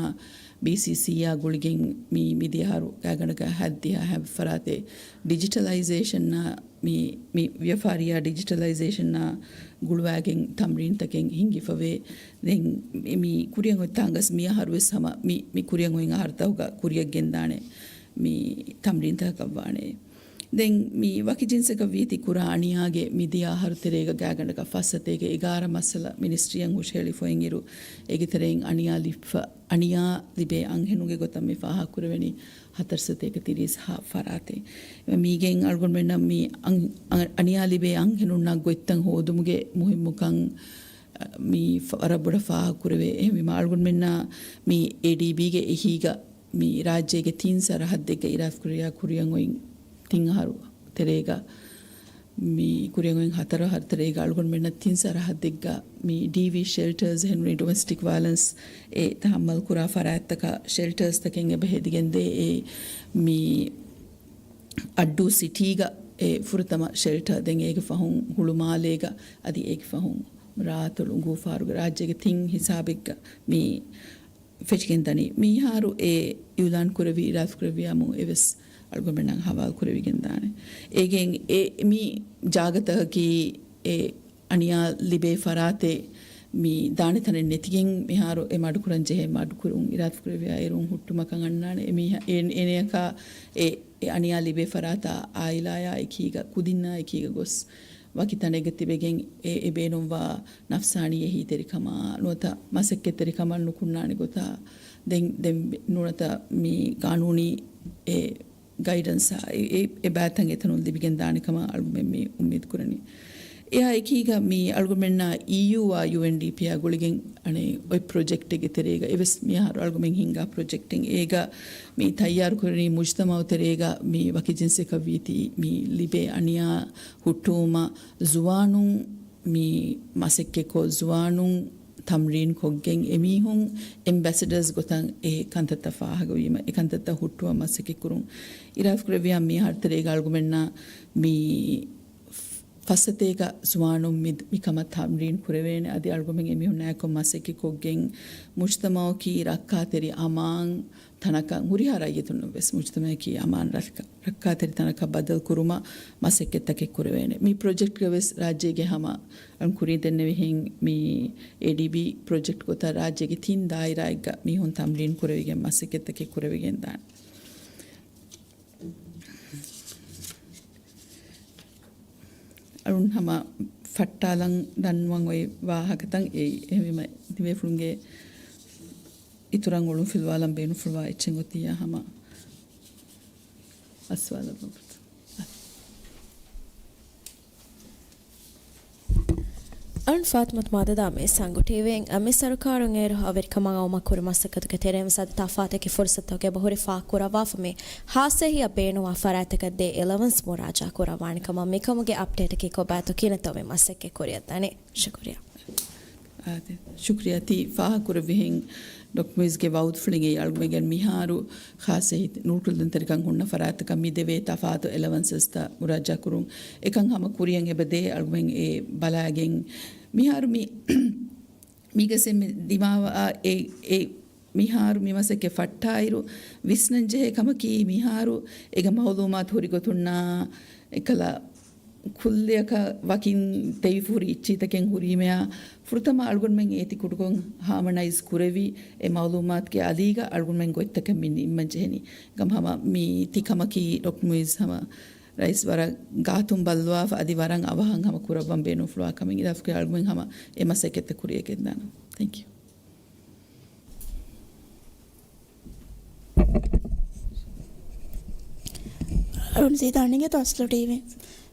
ބީސީސީއާ ގުޅިގެން މި މިދިޔަ އަހަރު ގާތްގަނޑަކަށް ހަތްދިހަ ހަ-، ފަރާތެއް ޑިޖިޓަލައިޒޭޝަންއާ މި، މި ވިޔަފާރިއާ ޑިޖިޓަލައިޒޭޝަންއާ ގުޅުވާގެން ތަމްރީންތަކެއް ހިންގިފަވޭ. ދެން މި، މި ކުރިއަށް އޮތްތާނގަސް މި އަހަރުވެސް ހަމަ މި، މި ކުރިއަށް އޮތް އަހަރުތަކުގަ ކުރިއަށް ގެންދާނެ މި ތަމްރީންތަކަށްވާނެ. ދެން މި ވަކި ޖިންސަކަށް ވީތި ކުރާ އަނިޔާގެ މިދިޔަ އަހަރު ތެރޭގަ ގާތްގަނޑަކަށް ފަސް ސަތޭކަ އެގާރަ މައްސަލަ މިނިސްޓްރީއަށް ހުށަހެޅިފައި އިރު، އޭގެ ތެރެއިން އަނިޔާ ލިބިފަ، އަނިޔާ ލިބޭ އަންހެނުންގެ ގޮތަށް މި ފާހަގަކުރެވެނީ ހަތަރު ސަތޭކަ ތިރީސް ހަ ފަރާތެއް. މީގެން އަޅުގަނޑުމެންނަށް މި އަން-، އަން-، އަނިޔާ ލިބޭ އަންހެނުންނަށް ގޮތްތައް ހޯދުމުގެ މުހިއްމުކަން މި ފަ-، ވަރަށް ބޮޑަށް ފާހަގަކުރެވޭ. އެހެންވީމަ އަޅުގަނޑުމެންނަށް މި އޭޑީބީގެ އެހީގަ މި ރާއްޖޭގެ ތިން ސަރަހައްދެއްގަ އިރާދަކުރިޔާ ކުރިއަށް އޮތް ތިން އަހަރު ތެރޭގަ، މި ކުރިއަށް އޮތް ހަތަރު އަހަރު ތެރޭގަ އަޅުގަނޑުމެންނަށް ތިން ސަރަހައްދެއްގަ މި ޑީވީ ޝެލްޓަރސް ހެންރީ ޑޮމެސްޓިކް ވަޔަލެންސް އެ ތަހައްމަލް ކުރާ ފަރާތްތަކަށް ޝެލްޓަރސް ތަކެއް އެބަ ހެދިގެންދޭ. އެ މި އައްޑޫ ސިޓީގަ އެ ފުރަތަމަ ޝެލްޓަރ. ދެން އޭގެ ފަހުން ހުޅުމާލޭގަ އަދި އޭގެ ފަހުން ރާއަތޮޅު އުނގޫފާރުގަ ރާއްޖޭގެ ތިން ހިސާބެއްގަ މި ފެށިގެން ދަނީ. މިހާރު އެ އިއުލާން ކުރެވި، އިރާދަ ކުރެއްވިޔާމު އެވެސް އަޅުގަނޑުމެންނަށް ހަވާލު ކުރެވިގެން ދާނެ. އޭގެން އެ މި ޖާގަތަކަކީ އެ އަނިޔާ ލިބޭ ފަރާތެއް މި ދާނެ ތަނެއް ނެތިގެން މިހާރު އެ މަޑުކުރަން ޖެހޭ މަޑުކުރުން އިރާދަ ކުރެއްވިޔާ އޭރުން ހުއްޓުމަކަށް އަންނާނެ. އެ މީހަ-، އެ-، އޭނަޔަކާ އެ، އެ އަނިޔާ ލިބޭ ފަރާތާ އާއިލާޔާ އެކީގަ، ކުދިންނާ އެކީގަ ގޮސް ވަކި ތަނެއްގަ ތިބެގެން އެ، އެ ބޭނުންވާ ނަފްސާނީ އެހީތެރިކަމާ ނުވަތަ މަސައްކަތްތެރިކަމަށް ނުކުންނާނެ ގޮތާ، ދެން، ދެން ނުވަތަ މި ގާނޫނީ އެ ގައިޑެންސްއާ އެ، އެ، އެ ބައިތައް އެތަނުން ލިބިގެން ދާނެ ކަމަށް އަޅުގަނޑުމެން މި އުއްމީދު ކުރަނީ. އެއާ އެކީގަ މި އަޅުގަނޑުމެންނާ އީޔޫއާ ޔޫއެންޑީޕީއާ ގުޅިގެން އަނެއް އޮތް ޕްރޮޖެކްޓެއްގެ ތެރޭގަ އެވެސް މިހާރު އަޅުގަނޑުމެން ހިންގާ ޕްރޮޖެކްޓެއް. އޭގަ މި ތައްޔާރު ކުރަނީ މުޖްތަމައު ތެރޭގަ މި ވަކި ޖިންސަކަށް ވީތީ މި ލިބޭ އަނިޔާ ހުއްޓުވުމަށް ޒުވާނުން މި މަސައްކަތްކޮށް، ޒުވާނުން ތަމްރީން ކޮށްގެން އެމީހުން އެމްބެސެޑަރސް ގޮތަށް އެ ކަންތައްތައް ފާހަގަވީމަ، އެ ކަންތައްތައް ހުއްޓުވަން މަސައްކަތްކުރުން. އިރާދަކުރެއްވިޔާ މިހާރު ތެރޭގަ އަޅުގަނޑުމެންނަށް މި ފައްސަތޭކަ ޒުވާނުން މި، މިކަމަށް ތަމްރީން ކުރެވޭނެ. އަދި އަޅުގަމެން އެމީހުންނާއެކު މަސައްކަތް ކޮށްގެން މުޖްތަމައަކީ ރައްކާތެރި އަމާން ތަނަކަށް، ހުރިހާ ރައްޔިތުންނަށް ވެސް މުޖްތަމައަކީ އަމާން ރައްކާ، ރައްކާތެރި ތަނަކަށް ބަދަލު ކުރުމަށް މަސައްކަތްތަކެއް ކުރެވޭނެ. މި ޕްރޮޖެކްޓްގަ ވެސް ރާއްޖޭގެ ހަމަ އަޅުން ކުރިން ދެންނެވިހެން މި އޭޑީބީ ޕްރޮޖެކްޓް ގޮތަށް ރާއްޖޭގެ ތިން ދާއިރާއެއްގަ މީހުން ތަމްރީން ކުރެވިގެން މަސައްކަތްތަކެއް ކުރެވިގެން ދާނެ. އަޅުން ހަމަ ފައްޓާލަން ދަންނަވަން އޮތް ވާހަކަތައް އެއީ. އެހެންވީމަ ތިބޭފުޅުންގެ އިތުރަށް އޮޅުންފިލުވާލަން ބޭނުންފުޅުވާ އެއްޗެއް އޮތިއްޔާ ހަމަ އަސްވާލައްވަމު. އަޅުން ފާތިމަތު މާދަދާ މި ސަނގު ޓީވީން އަ، މި ސަރުކާރުން އޭރު އަވެރިކަމަށް އައުމަށް ކުރި މަސައްކަތުގެ ތެރެއިން ވެސް އަދި ތަފާތު އެކި ފުރުސަތުތަކެއް އެބަ ހުރި ފާހަގަކުރައްވާފަ މި ހާސް އެހީއަށް ބޭނުންވާ ފަރާތްތަކަށް ދޭ އެލަވަންސް މުރާޖާ ކުރައްވާނެ ކަމަށް މިކަމުގެ އަޕްޑޭޓަކީ ކޮބާތޯ ކިހިނެއްތޯ މި މަސައްކަތް ކުރިއަށްދާނީ؟ ޝުކުރިއްޔާ. އާދެ، ޝުކުރިއްޔާ. ތި ފާހަގަކުރެއްވިހެން ޑޮކްޓަރ މުއިޒްގެ ވައުދުފުޅިން އެއީ އަޅުގަނޑުމެން މިހާރު ޚާއްސަ އެހީ ނޫނުކުޅަދުންތެރިކަން ހުންނަ ފަރާތްތަކަށް މި ދެވޭ ތަފާތު އެލަވަންސަސްތައް މުރާޖާކުރުން. އެކަން ހަމަ ކުރިއަށް އެބަދޭ އަޅުގަނޑުމެން އެ ބަލާގެން. މިހާރު މި، މީގެ ސެމި ދިމާވާ އެ، އެ މިހާރު މި މަސައްކަތް ފައްޓާއިރު ވިސްނަންޖެހޭ ކަމަކީ، މިހާރު އޭގެ މައުލޫމާތު ހުރި ގޮތުންނާ އެކަލަ ކުއްލިއަކަށް ވަކިން ދެވިފަ ހުރި އެއްޗިހިތަކެއް ހުރީމަޔާ، ފުރަތަމަ އަޅުގަނޑުމެން އޭތި ކުޑަކޮށް ހާމަނައިޒް ކުރެވި އެ މައުލޫމާތުގެ އަލީގަ އަޅުގަނޑުމެން ގޮތްތަކެއް މި ނިންމަން ޖެހެނީ. ކަމަ ހަމަ މީ ތި ކަމަކީ ޑޮކްޓަރ މުއިޒް ހަމަ ރައީސް ވަރަށް ގާތުން ބައްލަވާފަ އަދި ވަރަށް އަވަހަށް ހަމަ ކުރައްވަން ބޭނުންފުޅުވާ ކަމެއް. އިރާދަކުރި އަޅުގަނޑުމެން ހަމަ އެ މަސައްކަތްތައް ކުރިއަށް ގެންދާނަން. ތެންކް ޔޫ. އަޅުން ސީދާ ނިނގޭތޯ އަސްލު ޓީވީ.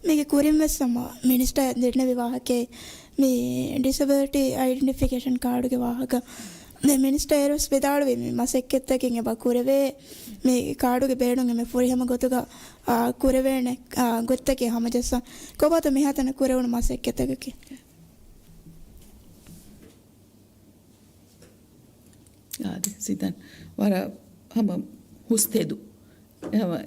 މީގެ ކުރިން ވެސް ހަމަ މިނިސްޓަރ ދެންނެވި ވާހަކައެއް މި ޑިސެބިލިޓީ އައިޑެންޓިފިކޭޝަން ކާޑުގެ ވާހަކަ. ދެން މިނިސްޓަރ އޭރުވެސް ވިދާޅުވި މި މަސައްކަތްތަކެއް އެބަ ކުރެވޭ މި ކާޑުގެ ބޭނުން އެންމެ ފުރިހަމަ ގޮތުގަ، އާ، ކުރެވޭނެ، އާ، ގޮތްތަކެއް ހަމަޖައްސަން. ކޮބާތޯ މިހާތަނަށް ކުރެވުނު މަސައްކަތްތަކަކީ؟ އާދެ، ސީދާ ވަރަށް ހަމަ ހުސް ތެދު. ހަމަ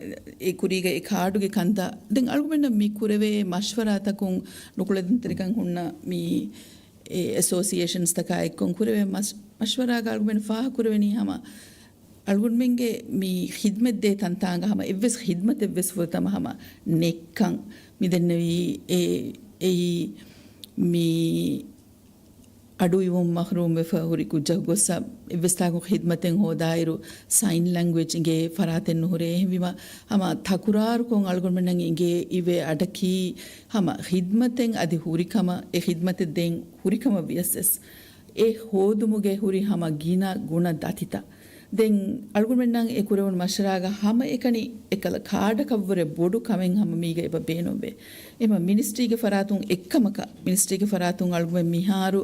އެ ކުރީގަ އެ ކާޑުގެ ކަންތައް. ދެން އަޅުގަނޑަށް މި ކުރެވޭ މަޝްވަރާތަކުން ނުކުޅެދުންތެރިކަން ހުންނަ މި އެ އެސޯސިއޭޝަންސްތަކާ އެއްކޮށް ކުރެވޭ މަޝް-، މަޝްވަރާގަ އަޅުގަނޑު ފާހަގަކުރެވެނީ ހަމަ އަޅުގަނޑުމެންގެ މި ޚިދްމަތްދޭ ތަންތާނގަ ހަމަ އެއްވެސް ޚިދްމަތެއްވެސް ފުރަތަމަ ހަމަ ނެތްކަން މި ދެންނެވީ. އެ، އެއީ މި އަޑުއިވުން މަހްރޫމްވެފަ ހުރި ކުއްޖަކު ގޮއްސަ އެއްވެސް ތާކު ޚިދްމަތެއް ހޯދާއިރު ސައިން ލެންގްވޭޖް އިނގޭ ފަރާތެއް ނުހުރޭ. އެހެންވީމަ ހަމަ ތަކުރާރުކޮށް އަޅުގަނޑުމެންނަށް އިނގޭ އިވޭ އަޑަކީ ހަމަ ޚިދްމަތެއް އަދި ހުރިކަމަށް، އެ ޚިދްމަތެއް ދޭން ހުރިކަމަށް ވިޔަސް އެ ހޯދުމުގެ ހުރި ހަމަ ގިނަ ގުނަ ދަތިތައް. ދެން އަޅުގަނޑުމެންނަށް އެ ކުރެވުނު މަޝްވަރާގަ ހަމައެކަނި އެކަލަ ކާޑަކަށްވުރެ ބޮޑު ކަމެއް ހަމަ މީގަ އެބަ ބޭނުންވޭ. އެމަ މިނިސްޓްރީގެ ފަރާތުން އެއްކަމަކަށް، މިނިސްޓްރީގެ ފަރާތުން އަޅުގަނޑުމެން މިހާރު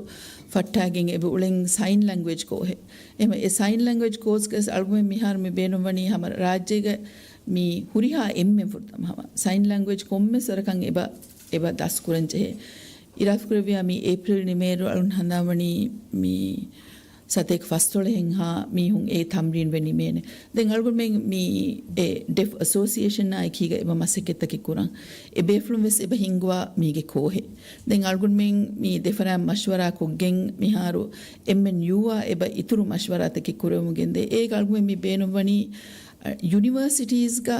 ފައްޓާގެން އެބަ އުޅެން ސައިން ލެންގްވޭޖް ކޯހެއް. އެމަ އެ ސައިން ލެންގްވޭޖް ކޯސްގަސް އަޅުގަނޑުމެން މިހާރު މި ބޭނުންވަނީ ހަމަ ރާއްޖޭގަ މި ހުރިހާ އެންމެން ފުރަތަމަ ހަމަ ސައިން ލެންގްވޭޖް ކޮންމެސް ވަރަކަށް އެބަ، އެބަ ދަސްކުރަން ޖެހޭ. އިރާދަކުރެއްވިޔާ މި އޭޕްރިލް ނިމޭއިރު އަޅުން ހަނދާންވަނީ މި ސަތޭކަ ފަސްދޮޅަހެއްހާ މީހުން އެ ތަމްރީން ވެ ނިމޭނެ. ދެން އަޅުގަނޑުމެން މި އެ ޑެފް އެސޯސިއޭޝަނާ އެކީގަ އެބަ މަސައްކަތްތަކެއް ކުރަން. އެ ބޭފުޅުން ވެސް އެބަ ހިންގުވާ މީގެ ކޯހެއް. ދެން އަޅުގަނޑުމެން މި ދެފަރާތް މަޝްވަރާ ކޮށްގެން މިހާރު އެމްއެންޔޫއާ އެބަ އިތުރު މަޝްވަރާތަކެއް ކުރެވެމުން ގެންދޭ. އޭގަ އަޅުގަނޑުމެން މި ބޭނުންވަނީ، އަ، ޔުނިވަރސިޓީޒްގަ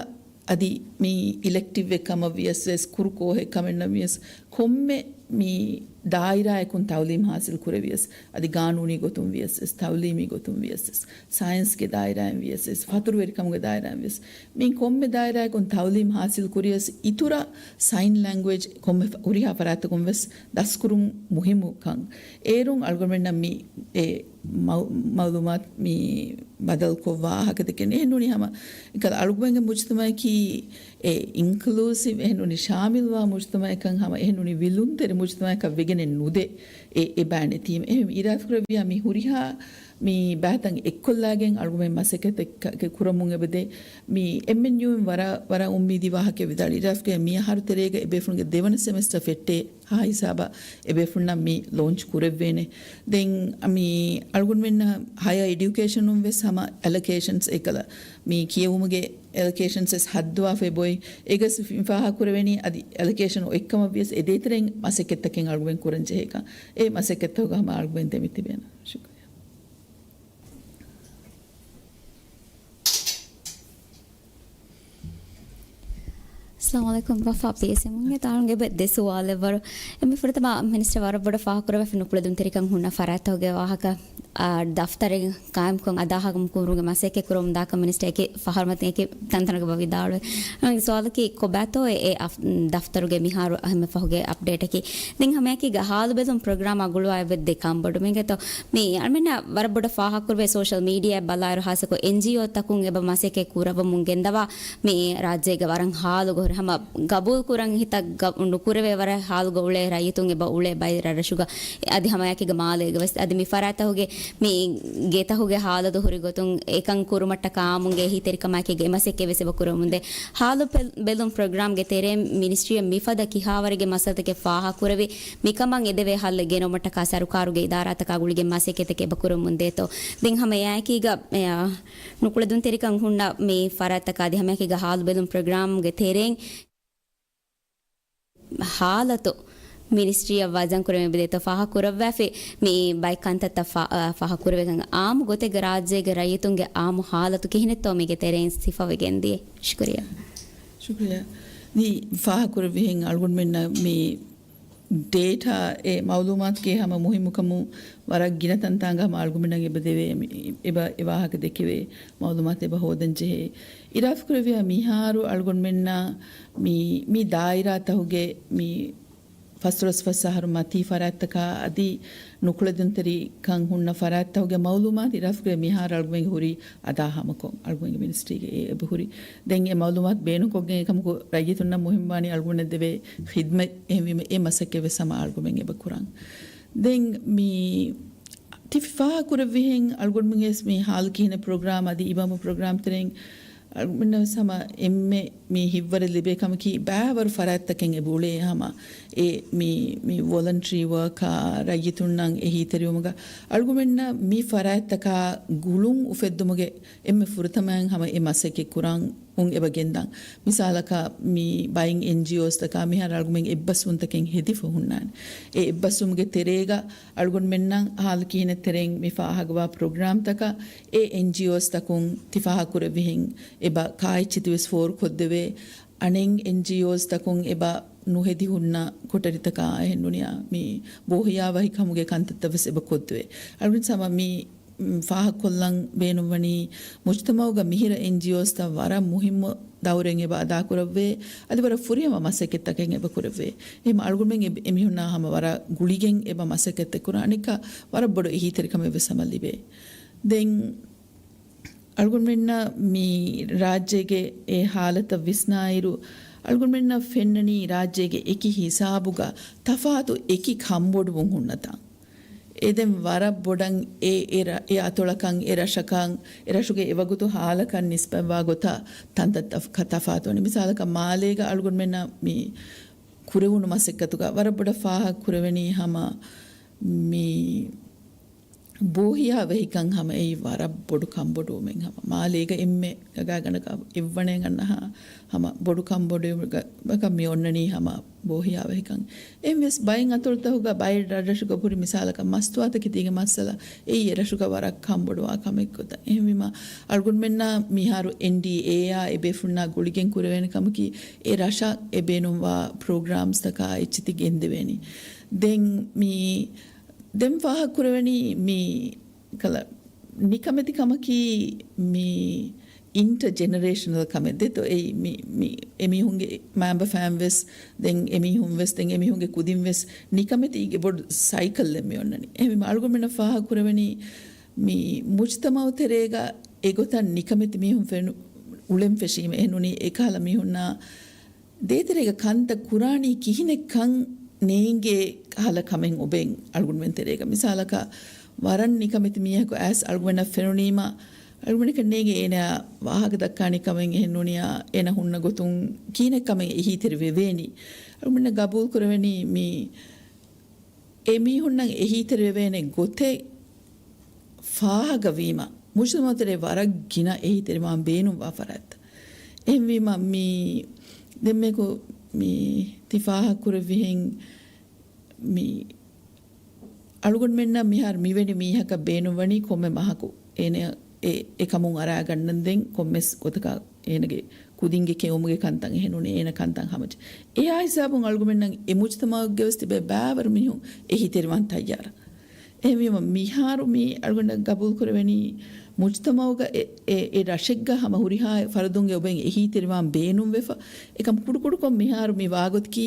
އަދި މި އިލެކްޓިވްއެއް ކަމަށް ވިޔަސް ވެސް، ކުރު ކޯހެއް ކަމެއް ނަމަ ވިޔަސް، ކޮންމެ މި ދާއިރާއަކުން ތައުލީމް ހާސިލް ކުރެވިޔަސް، އަދި ގާނޫނީ ގޮތުން ވިޔަސް ވެސް، ތައުލީމީ ގޮތުން ވިޔަސް ވެސް، ސައިންސްގެ ދާއިރާއިން ވިޔަސް ވެސް، ފަތުރުވެރިކަމުގެ ދާއިރާއިން ވިޔަސް، މި ކޮންމެ ދާއިރާއަކުން ތައުލީމް ހާސިލް ކުރިޔަސް، އިތުރަށް ސައިން ލެންގްވޭޖް ކޮންމެ ހުރިހާ ފަރާތަކުން ވެސް ދަސްކުރުން މުހިއްމު ކަން. އޭރުން އަޅުގަނޑުމެންނަށް މި އެ މައު-، މައުލޫމާތު މި ބަދަލުކޮށް ވާހަކަ ދެކެން. އެހެންނޫނީ ހަމަ އެކަލަ އަޅުގަނޑުމެންގެ މުޖުތަމައަކީ އެ އިންކްލޫސިވް، އެހެންނޫނީ ޝާމިލްވާ މުޖުތަމައެއްކަން ހަމަ އެހެންނޫނީ ވިލުންތެރި މުޖުތަމައަކަށް ވެގެނެއް ނުދޭ އެ، އެ ބައި ނެތީމަ. އެހެން އިރާދަކުރެއްވިޔާ މި ހުރިހާ މި ބައިތައް އެއްކޮށްލާގެން އަޅުގަނޑުމެން މަސައްކަތެއް ކުރަމުން އެބަދޭ. މި އެމްއެންޔޫއިން ވަރަށް، ވަރަށް އުއްމީދީ ވާހަކައެއް ވިދާޅުވި. އިރާދަކުރޭ މިއަހަރު ތެރޭގަ އެބޭފުޅުންގެ ދެވަނަ ސެމެސްޓަރ ފެއްޓޭ ހާ ހިސާބަށް އެބޭފުޅުންނަށް މި ލޯންޗް ކުރެއްވޭނެ. ދެން މި އަޅުގަނޑުމެންނަށް ހަޔަ އެޑިއުކޭޝަނުން ވެސް ހަމަ އެލޮކޭޝަންސް އެކަލަ މި ކިޔެވުމުގެ އެލޮކޭޝަންސް ވެސް ހައްދަވާފައި ބޮއި. އެގަސް ފާހަ ކުރެވެނީ އަދި އެލޮކޭޝަން އޮތްކަމަށް ވިޔަސް އެ ދޭތެރެއިން މަސައްކަތްތަކެއް އަޅުގަނޑުމެން ކުރަން ޖެހޭކަން. އެ މަސައްކަތްތަކުގަ ހަމަ އަޅުގަނޑުމެން ދެމިތިބޭނެ. ޝުކުރިއްޔާ. އައްސަލާމު ޢަލައިކުމް ވަފާ ޕީއެސްއެމުންގެ ތާޅުންގެ ދެ ސުވާލެއްވަރު. އެންމެ ފުރަތަމަ މިނިސްޓަރ ވަރަށް ބޮޑަށް ފާހަގަކުރެވިފަ ނުކުޅެދުންތެރިކަން ހުންނަ ފަރާތްތަކުގެ ވާހަކަ، އާ، ދަފްތަރެއް ޤާއިމްކޮށް އަދާހަމަކުރުމުގެ މަސައްކަތް ކުރަމުން ދާކަން މިނިސްޓަރ އެކި ފަހަރުމަތިން އެކި ތަންތަނަކަށް ވިދާޅުވެ. ސުވާލަކީ ކޮބާތޯ އެ އަފް-، ދަފްތަރުގެ މިހާރު އެންމެ ފަހުގެ އަޕްޑޭޓަކީ؟ ދެން ހަމައެކީގަ ހާލު ބެލުން ޕްރޮގްރާމާ ގުޅުވާ އެބަ ދެ ކަންބޮޑު މިގެތޯ މި އަޅުމެންނަށް ވަރަށް ބޮޑަށް ފާހަގަކުރެވޭ ސޯޝަލް މީޑިއާއަށް ބަލާއިރު ހާއްސަކޮށް އެންޖީއޯތަކުން އެބަ މަސައްކަތް ކުރައްވަމުން ގެންދަވާ މި ރާއްޖޭގެ ވަރަށް ހާލުގަ ހުރި ހަމަ ގަބޫލުކުރަން ހިތަށް ގަ-، ނުކުރެވޭ ވަރަށް ހާލުގަ އުޅޭ ރައްޔިތުން އެބަ އުޅޭ ބައެއް ރަށްރަށުގަ އަދި ހަމައެކީގަ މާލޭގަ ވެސް އަދި މި ފަރާތްތަކުގެ މި ގެތަކުގެ ހާލަތު ހުރި ގޮތުން އެކަން ކުރުމަށްޓަކާ އާއްމުންގެ އެހީތެރިކަމާއެކީގަ އެ މަސައްކަތް ވެސް އެބަ ކުރަމުންދޭ. ހާލު ބެލުން ޕްރޮގްރާމްގެ ތެރެއިން މިނިސްޓްރީއަށް މިފަދަ ކިހާވަރެއްގެ މައްސަލަތަކެއް ފާހަގަކުރެވި، މިކަމަށް އެދެވޭ ހައްލެއް ގެނައުމަށްޓަކާ ސަރުކާރުގެ އިދާރާތަކާ ގުޅިގެން މަސައްކަތްތަކެއް އެބަ ކުރަމުންދޭތޯ. ދެން ހަމަ އެއާއެކީގަ، އެ، ނުކުޅެދުންތެރިކަން ހުންނަ މި ފަރާތްތަކާ އަދި ހަމައެކީގަ ހާލު ބެލުން ޕްރޮގްރާމްގެ ތެރެއިން ހާލަތު މިނިސްޓްރީއަށް ވަޒަން ކުރެވެން އެބަދޭތޯ ފާހަގަކުރައްވާފި މި ބައެއް ކަންތައްތައް ފާ-، އާ، ފާހަގަކުރެވިގެން އާއްމު ގޮތެއްގަ ރާއްޖޭގެ ރައްޔިތުންގެ އާއްމު ހާލަތު ކިހިނެއްތޯ މީގެ ތެރެއިން ސިފަވެގެންދިޔަ. ޝުކުރިއްޔާ. ޝުކުރިއްޔާ. މި ފާހަގަކުރެއްވިހެން އަޅުގަނޑުމެންނަށް މި ޑޭޓާ އެ މައުލޫމާތުގެ ހަމަ މުހިއްމުކަމު ވަރަށް ގިނަ ތަންތާނގަ ހަމަ އަޅުގަނޑުމެންނަށް އެބަ ދެވޭ، މި-، އެބަ އެ ވާހަކަ ދެކެވޭ މައުލޫމާތު އެބަ ހޯދަން ޖެހޭ. އިރާދަކުރެއްވިޔާ މިހާރު އަޅުގަނޑުމެންނަށް މި، މި ދާއިރާތަކުގެ މި ފަސްދޮޅަސް ފަސް އަހަރު މަތީ ފަރާތްތަކާ އަދި ނުކުޅެދުންތެރިކަން ހުންނަ ފަރާތްތަކުގެ މައުލޫމާތު އިރާދަކުރެ މިހާރު އަޅުގަނޑުގެ ހުރި އަދާހަމަކޮށް، އަޅުގަނޑުގެ މިނިސްޓްރީގެ އެ އެބަހުރި. ދެން އެ މައުލޫމާތު ބޭނުންކޮށްގެން އެކަމަކު ރައްޔިތުންނަށް މުހިންމުވާނީ އަޅުގަނޑަށް ދެވޭ ޚިދްމަތް. އެހެންވީމަ އެ މަސައްކަތް ވެސް ހަމަ އަޅުގަނޑުމެން އެބަ ކުރަން. ދެން މި ތި ފާހަގަކުރެއްވިހެން އަޅުގަނޑުމެންގެ ވެސް މި ހާލު ކިހިނެއް ޕްރޮގްރާމް އަދި އިބާމު ޕްރޮގްރާމް ތެރެއިން އަޅުގަނޑަށް ވެސް ހަމަ އެންމެ މި ހިތްވަރެއް ލިބޭ ކަމަކީ ބައިވަރު ފަރާތްތަކެއް އެބަ އުޅޭ ހަމަ އެ މި، މި ވޮލަންޓްރީ ވަރކާ ރައްޔިތުންނަށް އެހީތެރިވުމުގަ އަޅުގަނޑުމެންނަށް މި ފަރާތްތަކާ ގުޅުން އުފެއްދުމުގެ އެންމެ ފުރަތަމައިން ހަމަ އެ މަސައްކަތް ކުރަން އުން އެބަ ގެންދާން. މިސާލަކަށް މި ބައެއް އެންޖީއޯސްތަކާ މިހާރު އަޅުގަނޑުމެން އެއްބަސްވުންތަކެއް ހެދިފަ ހުންނާނެ. އެ އެއްބަސްވުމުގެ ތެރޭގަ އަޅުގަނޑުމެންނަށް ހާލު ކިހިނެއް ތެރެއިން މި ފާހަގަވާ ޕްރޮގްރާމްތަކަށް އެ އެންޖީއޯސްތަކުން ތި ފާހަގަކުރެއްވިހެން އެބަ ކާއެއްޗިތިވެސް ފޯރުކޮށްދެވޭ. އަނެއް އެންޖީއޯސްތަކުން އެބަ ނުހެދި ހުންނަ ކޮޓަރިތަކާ އެހެންނޫނިއްޔާ މި ބޯހިޔާވަހިކަމުގެ ކަންތައްތައް ވެސް އެބަ ކޮށްދެވޭ. އަޅުގަނޑު ހަމަ މި ފާހަގަކޮށްލަން ބޭނުންވަނީ މުޖްތަމަޢުގަ މިހިރަ އެންޖީއޯސްތައް ވަރަށް މުހިއްމު ދައުރެއް އެބަ އަދާކުރައްވޭ، އަދި ވަރަށް ފުރިހަމަ މަސައްކަތްތަކެއް އެބަ ކުރެއްވޭ. އެހެން އަޅުގަނޑުމެން އެ-، އެމީހުންނާ ހަމަ ވަރަށް ގުޅިގެން އެބަ މަސައްކަތްތައް ކުރާ އަނެއްކާ ވަރަށް ބޮޑު އެހީތެރިކަމެއް ވެސް ހަމަ ލިބޭ. ދެން އަޅުގަނޑުމެންނަށް މި ރާއްޖޭގެ އެ ހާލަތަށް ވިސްނާއިރު، އަޅުގަނޑުމެންނަށް ފެންނަނީ ރާއްޖޭގެ އެކި ހިސާބުގަ ތަފާތު އެކި ކަންބޮޑުވުން ހުންނަތާ. އެ ދެން ވަރަށް ބޮޑަށް އެ، އެ ރަ-، އެ އަތޮޅަކަށް، އެ ރަށަކަށް، އެ ރަށުގެ އެވަގުތު ހާލަކަށް ނިސްބަތްވާ ގޮތަށް ތަންތަން ތަފް-، ތަފާތުވަނީ. މިސާލަކަށް މާލޭގަ އަޅުގަނޑުމެންނަށް މި ކުރެވުނު މަސައްކަތުގަ ވަރަށް ބޮޑަށް ފާހަގަ ކުރެވެނީ ހަމަ މި ބޯހިޔާވަހިކަން ހަމަ އެއީ ވަރަށް ބޮޑު ކަންބޮޑުވުމެއް ހަމަ. މާލޭގަ އެންމެ ގަގާގަނޑަކަށް އެއްވަނައަށް އަންނަ ހަ-، ހަމަ ބޮޑު ކަންބޮޑުވުމަކަށް މި އޮންނަނީ ހަމަ ބޯހިޔާވަހިކަން. އެހެންވެސް ބައެއް އަތޮޅުތަކުގަ ބައެއް ރަށްރަށުގަ ހުރި މިސާލަކަށް މަސްތުވާތަކެތީގެ މައްސަލަ އެއީ އެ ރަށުގަ ވަރަށް ކަންބޮޑުވާ ކަމެއް ގޮތަށް. އެހެންވީމަ އަޅުގަނޑުމެންނާ މިހާރު އެންޑީއޭއާ އެ ބޭފުޅުންނާ ގުޅިގެން ކުރެވޭނެ ކަމަކީ އެ ރަށަށް އެ ބޭނުންވާ ޕްރޮގްރާމްސްތަކާ އެއްޗިތި ގެންދެވޭނީ. ދެން މި ދެން ފާހަގަކުރެވެނީ މި ކަލަ ނިކަމެތި ކަމަކީ މި އިންޓަ ޖެނެރޭޝަނަލް ކަމެއް ދެތޯ. އެއީ މި، މި އެމީހުންގެ މައިންބަފައިން ވެސް، ދެން އެމީހުން ވެސް، ދެން އެމީހުންގެ ކުދިން ވެސް ނިކަމެތީގެ ބޮޑު ސައިކަލްއެއް މި އޮންނަނީ. އެހެންވީމަ އަޅުގަނޑުމެންނަށް ފާހަގަކުރެވެނީ މި މުޖްތަމަޢު ތެރޭގަ އެގޮތަށް ނިކަމެތި މީހުން ފެނު-، އުޅެން ފެށީމަ އެހެންނޫނީ އެކަހަލަ މީހުންނާ ދޭތެރޭގަ ކަންތައް ކުރާނީ ކިހިނެއްކަން ނޭނގޭ ކަހަލަ ކަމެއް އޮބެން އަޅުގަނޑުމެން ތެރޭގަ. މިސާލަކަށް، ވަރަށް ނިކަމެތި މީހަކު އައިސް އަޅުގަނޑަށް ފެނުނީމަ، އަޅުގަނޑަކަށް ނޭނގެ އޭނަ ވާހަކަ ދައްކާނެ ކަމެއް އެހެން ނޫނިއްޔާ، އޭނަ ހުންނަ ގޮތުން ކިހިނެއް ކަމެއް އެހީތެރި ވެވޭނީ. އަޅުގަނޑަށް ގަބޫލު ކުރެވެނީ މި އެ މީހުންނަށް އެހީތެރިވެވޭނެ ގޮތެއް ފާހަގަވީމަ، މުޖުތަމަޢު ތެރޭ ވަރަށް ގިނަ އެހީތެރިވާން ބޭނުންވާ ފަރާތްތައް. އެހެންވީމަ، މި ދެންމެކު މި ތި ފާހަގަ ކުރެއްވިހެން، މި އަޅުގަނޑުމެންނަށް މިހާރު މިވެނި މީހަކަށް ބޭނުންވަނީ ކޮންމެ މަހަކު އޭނަ އެ، އެ ކަމުން އަރާގަންނަން ދެން ކޮންމެސް ގޮތަކަށް އޭނަގެ ކުދިންގެ ކެއުމުގެ ކަންތައް އެހެންނޫނީ އޭނަ ކަންތައް ހަމަޖެ. އެހާ ހިސާބުން އަޅުގަނޑުމެންނަށް އެ މުޖުތަމަޢުގެ ވެސް ތިބޭ ބައިވަރު މީހުން އެހީތެރިވާން ތައްޔާރަށް. އެހެންވީމަ މިހާރު މި އަޅުގަނޑަށް ގަބޫލު ކުރެވެނީ މުޖުތަމަޢުގަ އެ، އެ، އެ ރަށެއްގަ ހަމަ ހުރިހާ ފަރުދުންގެ އޮބެން އެހީތެރިވާން ބޭނުންވެފަ. އެކަމް ކުޑުކުޑުކޮށް މިހާރު މި ވާގޮތަކީ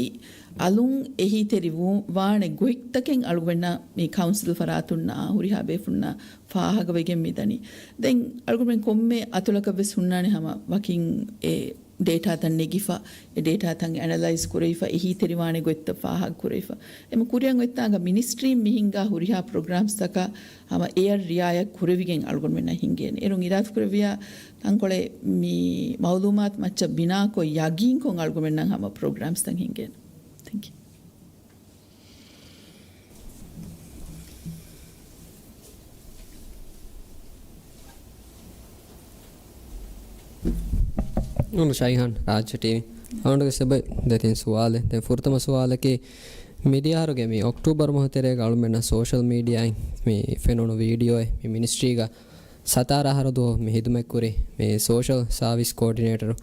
އަލުން އެހީތެރި ވު-، ވާނެ ގޮތްތަކެއް އަޅުގަނޑަށް މި ކައުންސިލް ފަރާތުންނާ ހުރިހާ ބޭފުންނާ ފާހަގަވެގެން މިދަނީ. ދެން އަޅުގަނޑުމެން ކޮންމެ އަތޮޅަކަށް ވެސް ހުންނާނެ ހަމަ ވަކިން އެ ޑޭޓާތައް ނެގިފަ، އެ ޑޭޓާތައް އެނަލައިޒް ކުރެވިފަ، އެހީތެރިވާނެ ގޮތްތައް ފާހަގަ ކުރެވިފަ. އެމަ ކުރިއަށް އޮތްތާނގަ މިނިސްޓްރީން މިހިންގާ ހުރިހާ ޕްރޮގްރާމްސްތަކަށް ހަމަ އެއަށް ރިއާޔަތް ކުރެވިގެން އަޅުގަނޑުމެންނަށް ހިނގޭނެ. އޭރުން އިރާދަ ކުރެއްވިޔާ ތަންކޮޅެއް މި މައުލޫމާތު މައްޗަށް ބިނާކޮށް، ޔަގީންކޮށް އަޅުގަނޑުމެންނަށް ހަމަ ޕްރޮގްރާމްސްތައް ހިނގޭނެ. ތެންކް ޔޫ. ނޫނު ޝައިހާން، ރާއްޖެ ޓީވީ. އަޅުގަނޑުގެ ސަބަ ދެތިން ސުވާލެއް. ދެން ފުރަތަމަ ސުވާލަކީ، މިދިޔަ އަހަރުގެ މި އޮކްޓޫބަރު މަހު ތެރޭގަ އަޅުމެންނަށް ސޯޝަލް މީޑިއާއިން މި ފެނުނު ވީޑިއޯއެއް މި މިނިސްޓްރީގަ ސަތާރަ އަހަރު ދުވަހު މި ހިދުމަތްކުރި މި ސޯޝަލް ސާވިސް ކޯޑިނޭޓަރު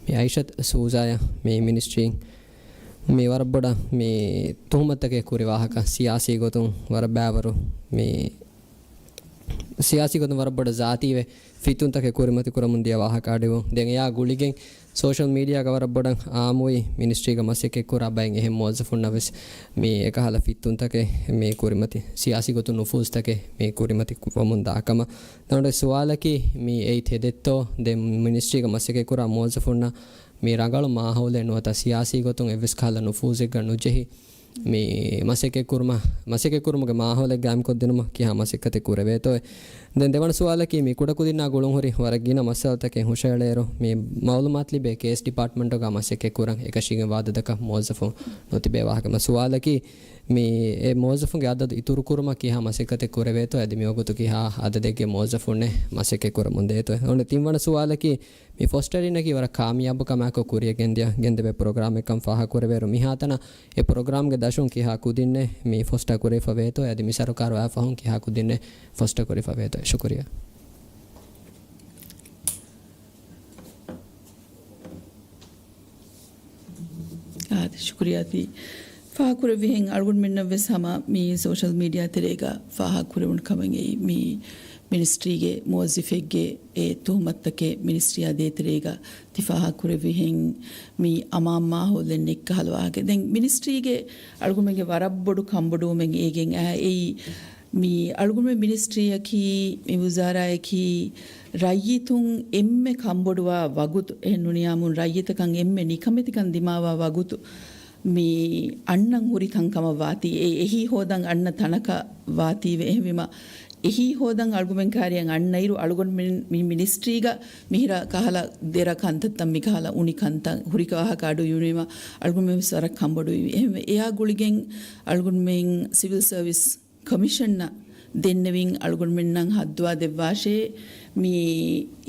މި އައިޝަތު ސޫޒާޔަށް މި މިނިސްޓްރީން މި ވަރަށް ބޮޑަށް މި ތުހުމަތުތަކެއް ކުރި ވާހަކަ، ސިޔާސީ ގޮތުން ވަރަށް ބައިވަރު މި ސިޔާސީ ގޮތުން ވަރަށް ބޮޑަށް ޒާތީވެ ފިތުންތަކެއް ކުރިމަތި ކުރަމުން ދިޔަ ވާހަކަ އަޑެވުން. ދެން އެއާ ގުޅިގެން ސޯޝަލް މީޑިއާގަ ވަރަށް ބޮޑަށް އާއްމުވި މިނިސްޓްރީގަ މަސައްކަތް ކުރާ ބައެއް އެހެން މުވައްޒަފުންނަށް ވެސް މި އެކަހަލަ ފިތުންތަކެއް މި ކުރިމަތި، ސިޔާސީ ގޮތުން ނުފޫޒުތަކެއް މި ކުރިމަތި ކުރަމުން ދާ ކަމަށް. ދެން އަޅުގަނޑު ސުވާލަކީ، މި އެއީ ތެދެއްތޯ؟ ދެން މިނިސްޓްރީގަ މަސައްކަތް ކުރާ މުވައްޒަފުންނަށް މި ރަނގަޅު މާހައުލެއް ނުވަތަ ސިޔާސީ ގޮތުން އެއްވެސް ކަހަލަ ނުފޫޒެއްގަ ނުޖެހި، މި މަސައްކަތް ކުރުމަށް، މަސައްކަތް ކުރުމުގެ މާހައުލެއް ގާއިމްކޮށްދިނުމަށް ކިހާ މަސައްކަތެއް ކުރެވޭތޯއޭ؟ ދެން ދެވަނަ ސުވާލަކީ، މި ކުޑަކުދިންނާ ގުޅުންހުރި ވަރަށް ގިނަ މައްސަލަތަކެއް ހުށައެޅޭއިރު، މި މައުލޫމާތު ލިބޭ ކޭސް ޑިޕާޓްމަންޓުގަ މަސައްކަތް ކުރަން އެކަށީގެން ވާދަދައްކާ މުވައްޒަފުން ނުތިބޭ ވާހަކަ. މި ސުވާލަކީ، މި އެ މުވައްޒަފުންގެ އަދަދު އިތުރުކުރުމަށް ކިހާ މަސައްކަތެއް ކުރެވޭތޯ؟ އަދި މިވަގުތު ކިހާ އަދަދެއްގެ މުވައްޒަފުންނެއް މަސައްކަތް ކުރަމުން ދޭތޯ؟ އަޅުގަނޑު ތިންވަނަ ސުވާލަކީ، މި ފޮސްޓަރިންނަކީ ވަރަށް ކާމިޔާބު ކަމާއެކު ކުރިޔަށް ގެންދިޔަ، ގެންދެވޭ ޕްރޮގްރާމެއްކަން ފާހަގަކުރެވޭއިރު، މިހާތަނަށް އެ ޕްރޮގްރާމްގެ ދަށުން ކިހާ ކުދިންނެއް މި ފޮސްޓާ ކުރެވިފަ ވޭތޯ؟ އަދި މި ސަރުކާރު އައިފަހުން ކިހާ ކުދިންނެއް ފޮސްޓާ ކުރެވިފަ ވޭތޯ؟ ޝުކުރިޔާ. އާދެ، ޝުކުރިޔާ. ތި ފާހަގަކުރެއްވިހެން އަޅުގަނޑުމެންނަށް ވެސް ހަމަ މި ސޯޝަލް މީޑިއާ ތެރޭގަ ފާހަގަކުރެވުނު ކަމެއް އެއީ، މި މިނިސްޓްރީގެ މުވައްޒަފެއްގެ އެ ތުހުމަތުތަކެއް މިނިސްޓްރީއާ ދޭތެރޭގަ ތި ފާހަގަކުރެއްވިހެން މި އަމާން މާހައުލެއް ނެތް ކަހަލަ ވާހަކަ. ދެން މިނިސްޓްރީގެ އަޅުގަނޑުމެންގެ ވަރަށް ބޮޑު ކަންބޮޑުވުމެއް އޭގެން އައި އެއީ، މި އަޅުގަނޑުމެން މިނިސްޓްރީއަކީ، މި ވުޒާރާއަކީ ރައްޔިތުން އެންމެ ކަންބޮޑުވާ ވަގުތު، އެހެން ނޫނިއްޔާމުން ރައްޔިތަކަށް އެންމެ ނިކަމެތިކަން ދިމާވާ ވަގުތު، މި އަންނަން ހުރި ތަންކަމަށް ވާތީ، އެ އެހީ ހޯދަން އަންނަ ތަނަކަށް ވާތީވެ. އެހެންވީމަ، އެހީ ހޯދަން އަޅުގަނޑުމެން ކާރިޔަށް އަންނައިރު، އަޅުގަނޑުމެން މި މިނިސްޓްރީގަ މިހިރަ ކަހަލަ ދެރަ ކަންތައްތައް، މި ކަހަލަ އުނި ކަންތައް، ހުރި ވާހަކަ އަޑު އިވުނީމަ، އަޅުގަނޑުމެން ވެސް ވަރަށް ކަންބޮޑުވި. އެހެންވެ، އެއާ ގުޅިގެން އަޅުގަނޑުމެން ސިވިލް ސަރވިސް ކޮމިޝަނަށް ދެންނެވިން އަޅުގަނޑުމެންނަށް ހައްދުވާ ދެއްވާށޭ، މި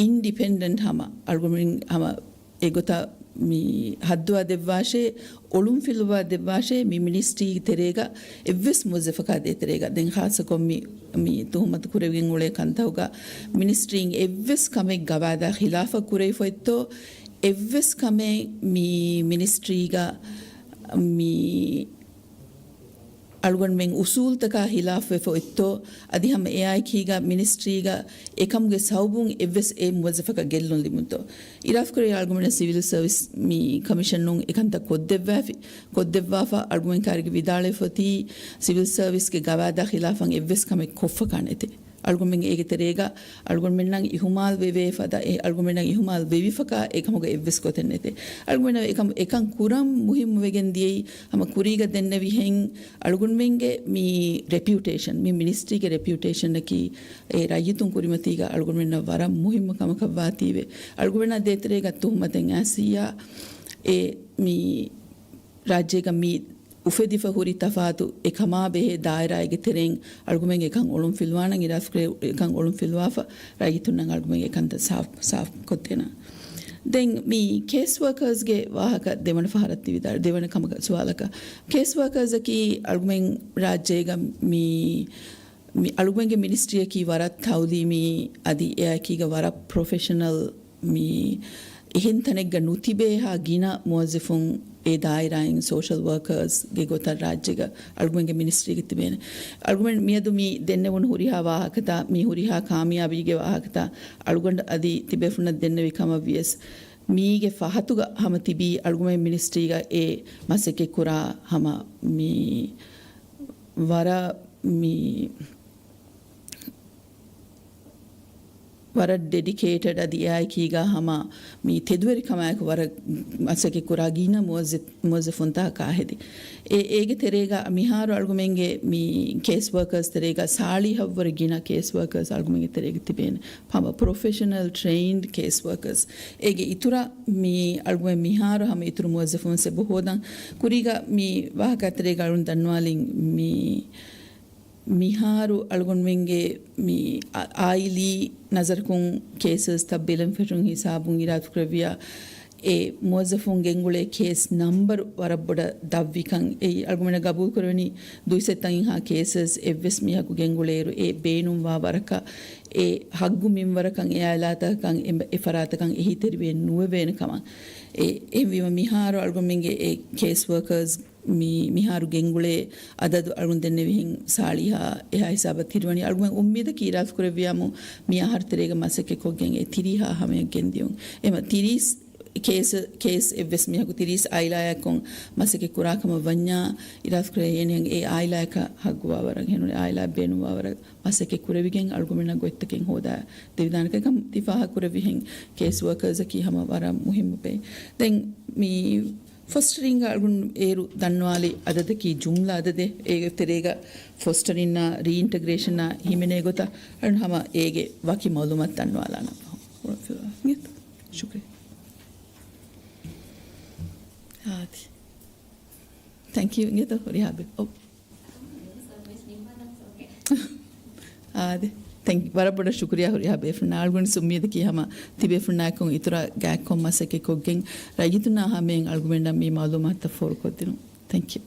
އިންޑިޕެންޑެންޓް ހަމަ އަޅުގަނޑުމެން ހަމަ އެގޮތަށް މި ހައްދުވާ ދެއްވާށޭ، އޮޅުންފިލުވާ ދެއްވާށޭ، މި މިނިސްޓްރީ ތެރޭގަ އެއްވެސް މުވައްޒަފަކާ ދޭތެރޭގަ. ދެން ޚާއްޞަކޮށް މި، މި ތުހުމަތު ކުރެވިގެން އުޅޭ ކަންތަކުގަ މިނިސްޓްރީން އެއްވެސް ކަމެއް ގަވާއިދާ ޚިލާފަށް ކުރެވިފަ އޮތްތޯ، އެއްވެސް ކަމެއް މި މިނިސްޓްރީގަ މި އަޅުގަނޑުމެން އުސޫލުތަކާ ހިލާފްވެފަ އޮތްތޯ، އަދި ހަމަ އެއާއެކީގަ މިނިސްޓްރީގަ އެކަމުގެ ސަބަބުން އެއްވެސް އެއް މުވައްޒަފަކަށް ގެއްލުން ލިބުންތޯ؟ އިރާދަކުރެވި އަޅުގަނޑުމެން ސިވިލް ސަރވިސް މި ކޮމިޝަނުން އެކަންތައް ކޮށްދެއްވާފި، ކޮށްދެއްވާފަ. އަޅުގަނޑުމެން ކާރިގެ ވިދާޅުވެފަ އޮތީ ސިވިލް ސަރވިސްގެ ގަވާއިދާ ޚިލާފަށް އެއްވެސް ކަމެއް ކޮށްފަކާ ނެތޭ. އަޅުގަނޑުމެން އޭގެ ތެރޭގަ އަޅުގަނޑުމެންނަށް އިހުމާލް ވެވޭ ފަދަ، އެ އަޅުގަނޑުމެންނަށް އިހުމާލް ވެވިފަކާ އެކަމުގަ އެއްވެސް ގޮތެއް ނެތޭ. އަޅުގަނޑުމެންނަށް އެކަން، އެކަން ކުރަން މުހިއްމު ވެގެން ދިޔައީ ހަމަ ކުރީގަ ދެންނެވިހެން އަޅުގަނޑުމެންގެ މި ރެޕިއުޓޭޝަން، މި މިނިސްޓްރީގެ ރެޕިއުޓޭޝަނަކީ އެ ރައްޔިތުން ކުރިމަތީގަ އަޅުގަނޑުމެންނަށް ވަރަށް މުހިއްމު ކަމަކަށް ވާތީވެ. އަޅުގަނޑުމެންނާ ދޭތެރޭގަ ތުހުމަތެއް އައިސްއިއްޔާ އެ މި ރާއްޖޭގަ މި އުފެދިފަ ހުރި ތަފާތު އެކަމާ ބެހޭ ދާއިރާއެއްގެ ތެރެއިން އަޅުގަނޑުމެން އެކަން އޮޅުންފިލުވާނަން، އިރާދަކުރެ އެކަން އޮޅުންފިލުވާފަ ރައްޔިތުންނަށް އަޅުގަނޑުމެން އެކަންތައް ސާފް، ސާފް ކޮށްދޭނަން. ދެން މި ކޭސް ވަރކާސްގެ ވާހަކަ ދެވަނަ ފަހަރަށް ތި ވިދާޅު، ދެވަނަ ކަމަކަށް ސުވާލަކަށް. ކޭސް ވަރކާސްއަކީ އަޅުގަނޑުމެން ރާއްޖޭގަ މި، މި އަޅުގަނޑުމެންގެ މިނިސްޓްރީއަކީ ވަރަށް ތައުލީމީ، އަދި އެއާއެކީގަ ވަރަށް ޕްރޮފެޝަނަލް މި އެހެން ތަނެއްގަ ނުތިބޭހާ ގިނަ މުވައްޒަފުން އެ ދާއިރާއިން ސޯޝަލް ވަރކާސްގެ ގޮތަށް ރާއްޖޭގަ އަޅުގަނޑުގެ މިނިސްޓްރީގަ ތިބޭނެ. އަޅުގަނޑު މިއަދު މި ދެންނެވުނު ހުރިހާ ވާހަކަތައް، މި ހުރިހާ ކާމިޔާބީގެ ވާހަކަތައް އަޅުގަނޑު އަދި ތިބޭފުޅުންނަށް ދެންނެވި ކަމަށް ވިޔަސް، މީގެ ފަހަތުގަ ހަމަ ތިބީ އަޅުގަނޑުމެން މިނިސްޓްރީގަ އެ މަސައްކަތް ކުރާ ހަމަ މި ވަރަށް މި ވަރަށް ޑެޑިކޭޓެޑް އަދި އެއާއެކީގަ ހަމަ މި ތެދުވެރިކަމާއެކު ވަރަށް މަސައްކަތް ކުރާ ގިނަ މުވައްޒަ-، މުވައްޒަފުންތަކަކާ ހެދި. އެ، އޭގެ ތެރޭގަ މިހާރު އަޅުގަނޑުމެންގެ މި ކޭސް ވަރކާސް ތެރޭގަ ސާޅީހަށްވުރެ ގިނަ ކޭސް ވަރކާސް އަޅުގަނޑުމެންގެ ތެރޭގަ ތިބޭނެ. ހަމަ ޕްރޮފެޝަނަލް ޓްރެއިންޑް ކޭސް ވަރކާސް. އޭގެ އިތުރަށް މި އަޅުގަނޑުމެން މިހާރު ހަމަ އިތުރު މުވައްޒަފުންސް އެބަ ހޯދަން. ކުރީގަ މި ވާހަކަ ތެރޭގަ އަޅުން ދަންނަވާލިން މި މިހާރު އަޅުގަނޑުމެންގެ މި އާ-، އާއިލީ ނަޒަރަކުން ކޭސަސްތައް ބެލެނިފިޓުން ހިސާބުން އިރާދަކުރެއްވިޔާ، އެ މުވައްޒަފުން ގެންގުޅޭ ކޭސް ނަމްބަރު ވަރަށް ބޮޑަށް ދަށްވިކަން. އެއީ އަޅުގަނޑަށް ގަބޫލުކުރެވެނީ ދުއިސައްތައިންހާ ކޭސަސް އެއްވެސް މީހަކު ގެންގުޅޭއިރު އެ ބޭނުންވާ ވަރަކަށް، އެ ހައްގު މިންވަރަކަށް، އެ އާއިލާތަކަށް، އެ، އެ ފަރާތަކަށް އެހީތެރިވެ ނުވެވޭނެ ކަމަށް. އެ، އެހެންވީމަ މިހާރު އަޅުގަނޑުމެންގެ އެ ކޭސް ވަރކާސް މި-، މިހާރު ގެންގުޅޭ އަދަދު އަޅުން ދެންނެވިހެން ސާޅީހާ އެހާ ހިސާބަށް ތިރިވަނީ. އަޅުގަނޑު އުއްމީދަކީ އިރާދަކުރެއްވިޔާމު މި އަހަރު ތެރޭގަ މަސައްކަތްކޮށްގެން އެ ތިރީހާ ހަމަޔަށް ގެންދިޔުން. އެމަ ތިރީސް ކޭސް، ކޭސް އެއްވެސް މީހަކު ތިރީސް އާއިލާއަކުން މަސައްކަތް ކުރާ ކަމަށް ވަންޏާ އިރާދަކުރޭ އޭނައަށް އެ އާއިލާއަކަށް ހައްގުވާ ވަރަށް އެހެންނޫން އާއިލާއަށް ބޭނުންވާ ވަރަށް މަސައްކަތް ކުރެވިގެން އަޅުގަނޑުމެންނަށް ގޮތްތަކެއް ހޯދާ ދެވިދާނެ ކަމަށް ތި ފާހަގަކުރެއްވިހެން ކޭސް ވަރކާސްއަކީ ހަމަ ވަރަށް މުހިއްމު ބައެއް. ދެން މި ފޮސްޓަރިންގ އަޅުގަނޑު އޭރު ދަންނަވާލި އަދަދަކީ ޖުމްލަ އަދަދެއް. އޭގެ ތެރޭގަ ފޮސްޓަރިންނާ ރީއިންޓަގްރޭޝަނާ ހިމެނޭ ގޮތަށް އަޅުން ހަމަ އޭގެ ވަކި މައުލޫމާތު ދަންނަވާލާނަން. ޝުކްރިއްޔާ. އާދެ. ތެންކް ޔޫ. އިނގޭތޯ ހުރިހާ ބޭ-، އޮ. އާދެ. ތެންކް ޔޫ. ވަރަށް ބޮޑަށް ޝުކުރިއްޔާ ހުރިހާ ބޭފުޅުންނަށް. އަޅުގަނޑު އުއްމީދަކީ ހަމަ ތިބޭފުޅުންނާއެކު އިތުރަށް ގާތްކޮށް މަސައްކަތްކޮށްގެން ރައްޔިތުންނާ ހަމައިން އަޅުގަނޑަށް މި މައުލޫމާތުތައް ފޯރުކޮށްދިނުން. ތެންކް ޔޫ.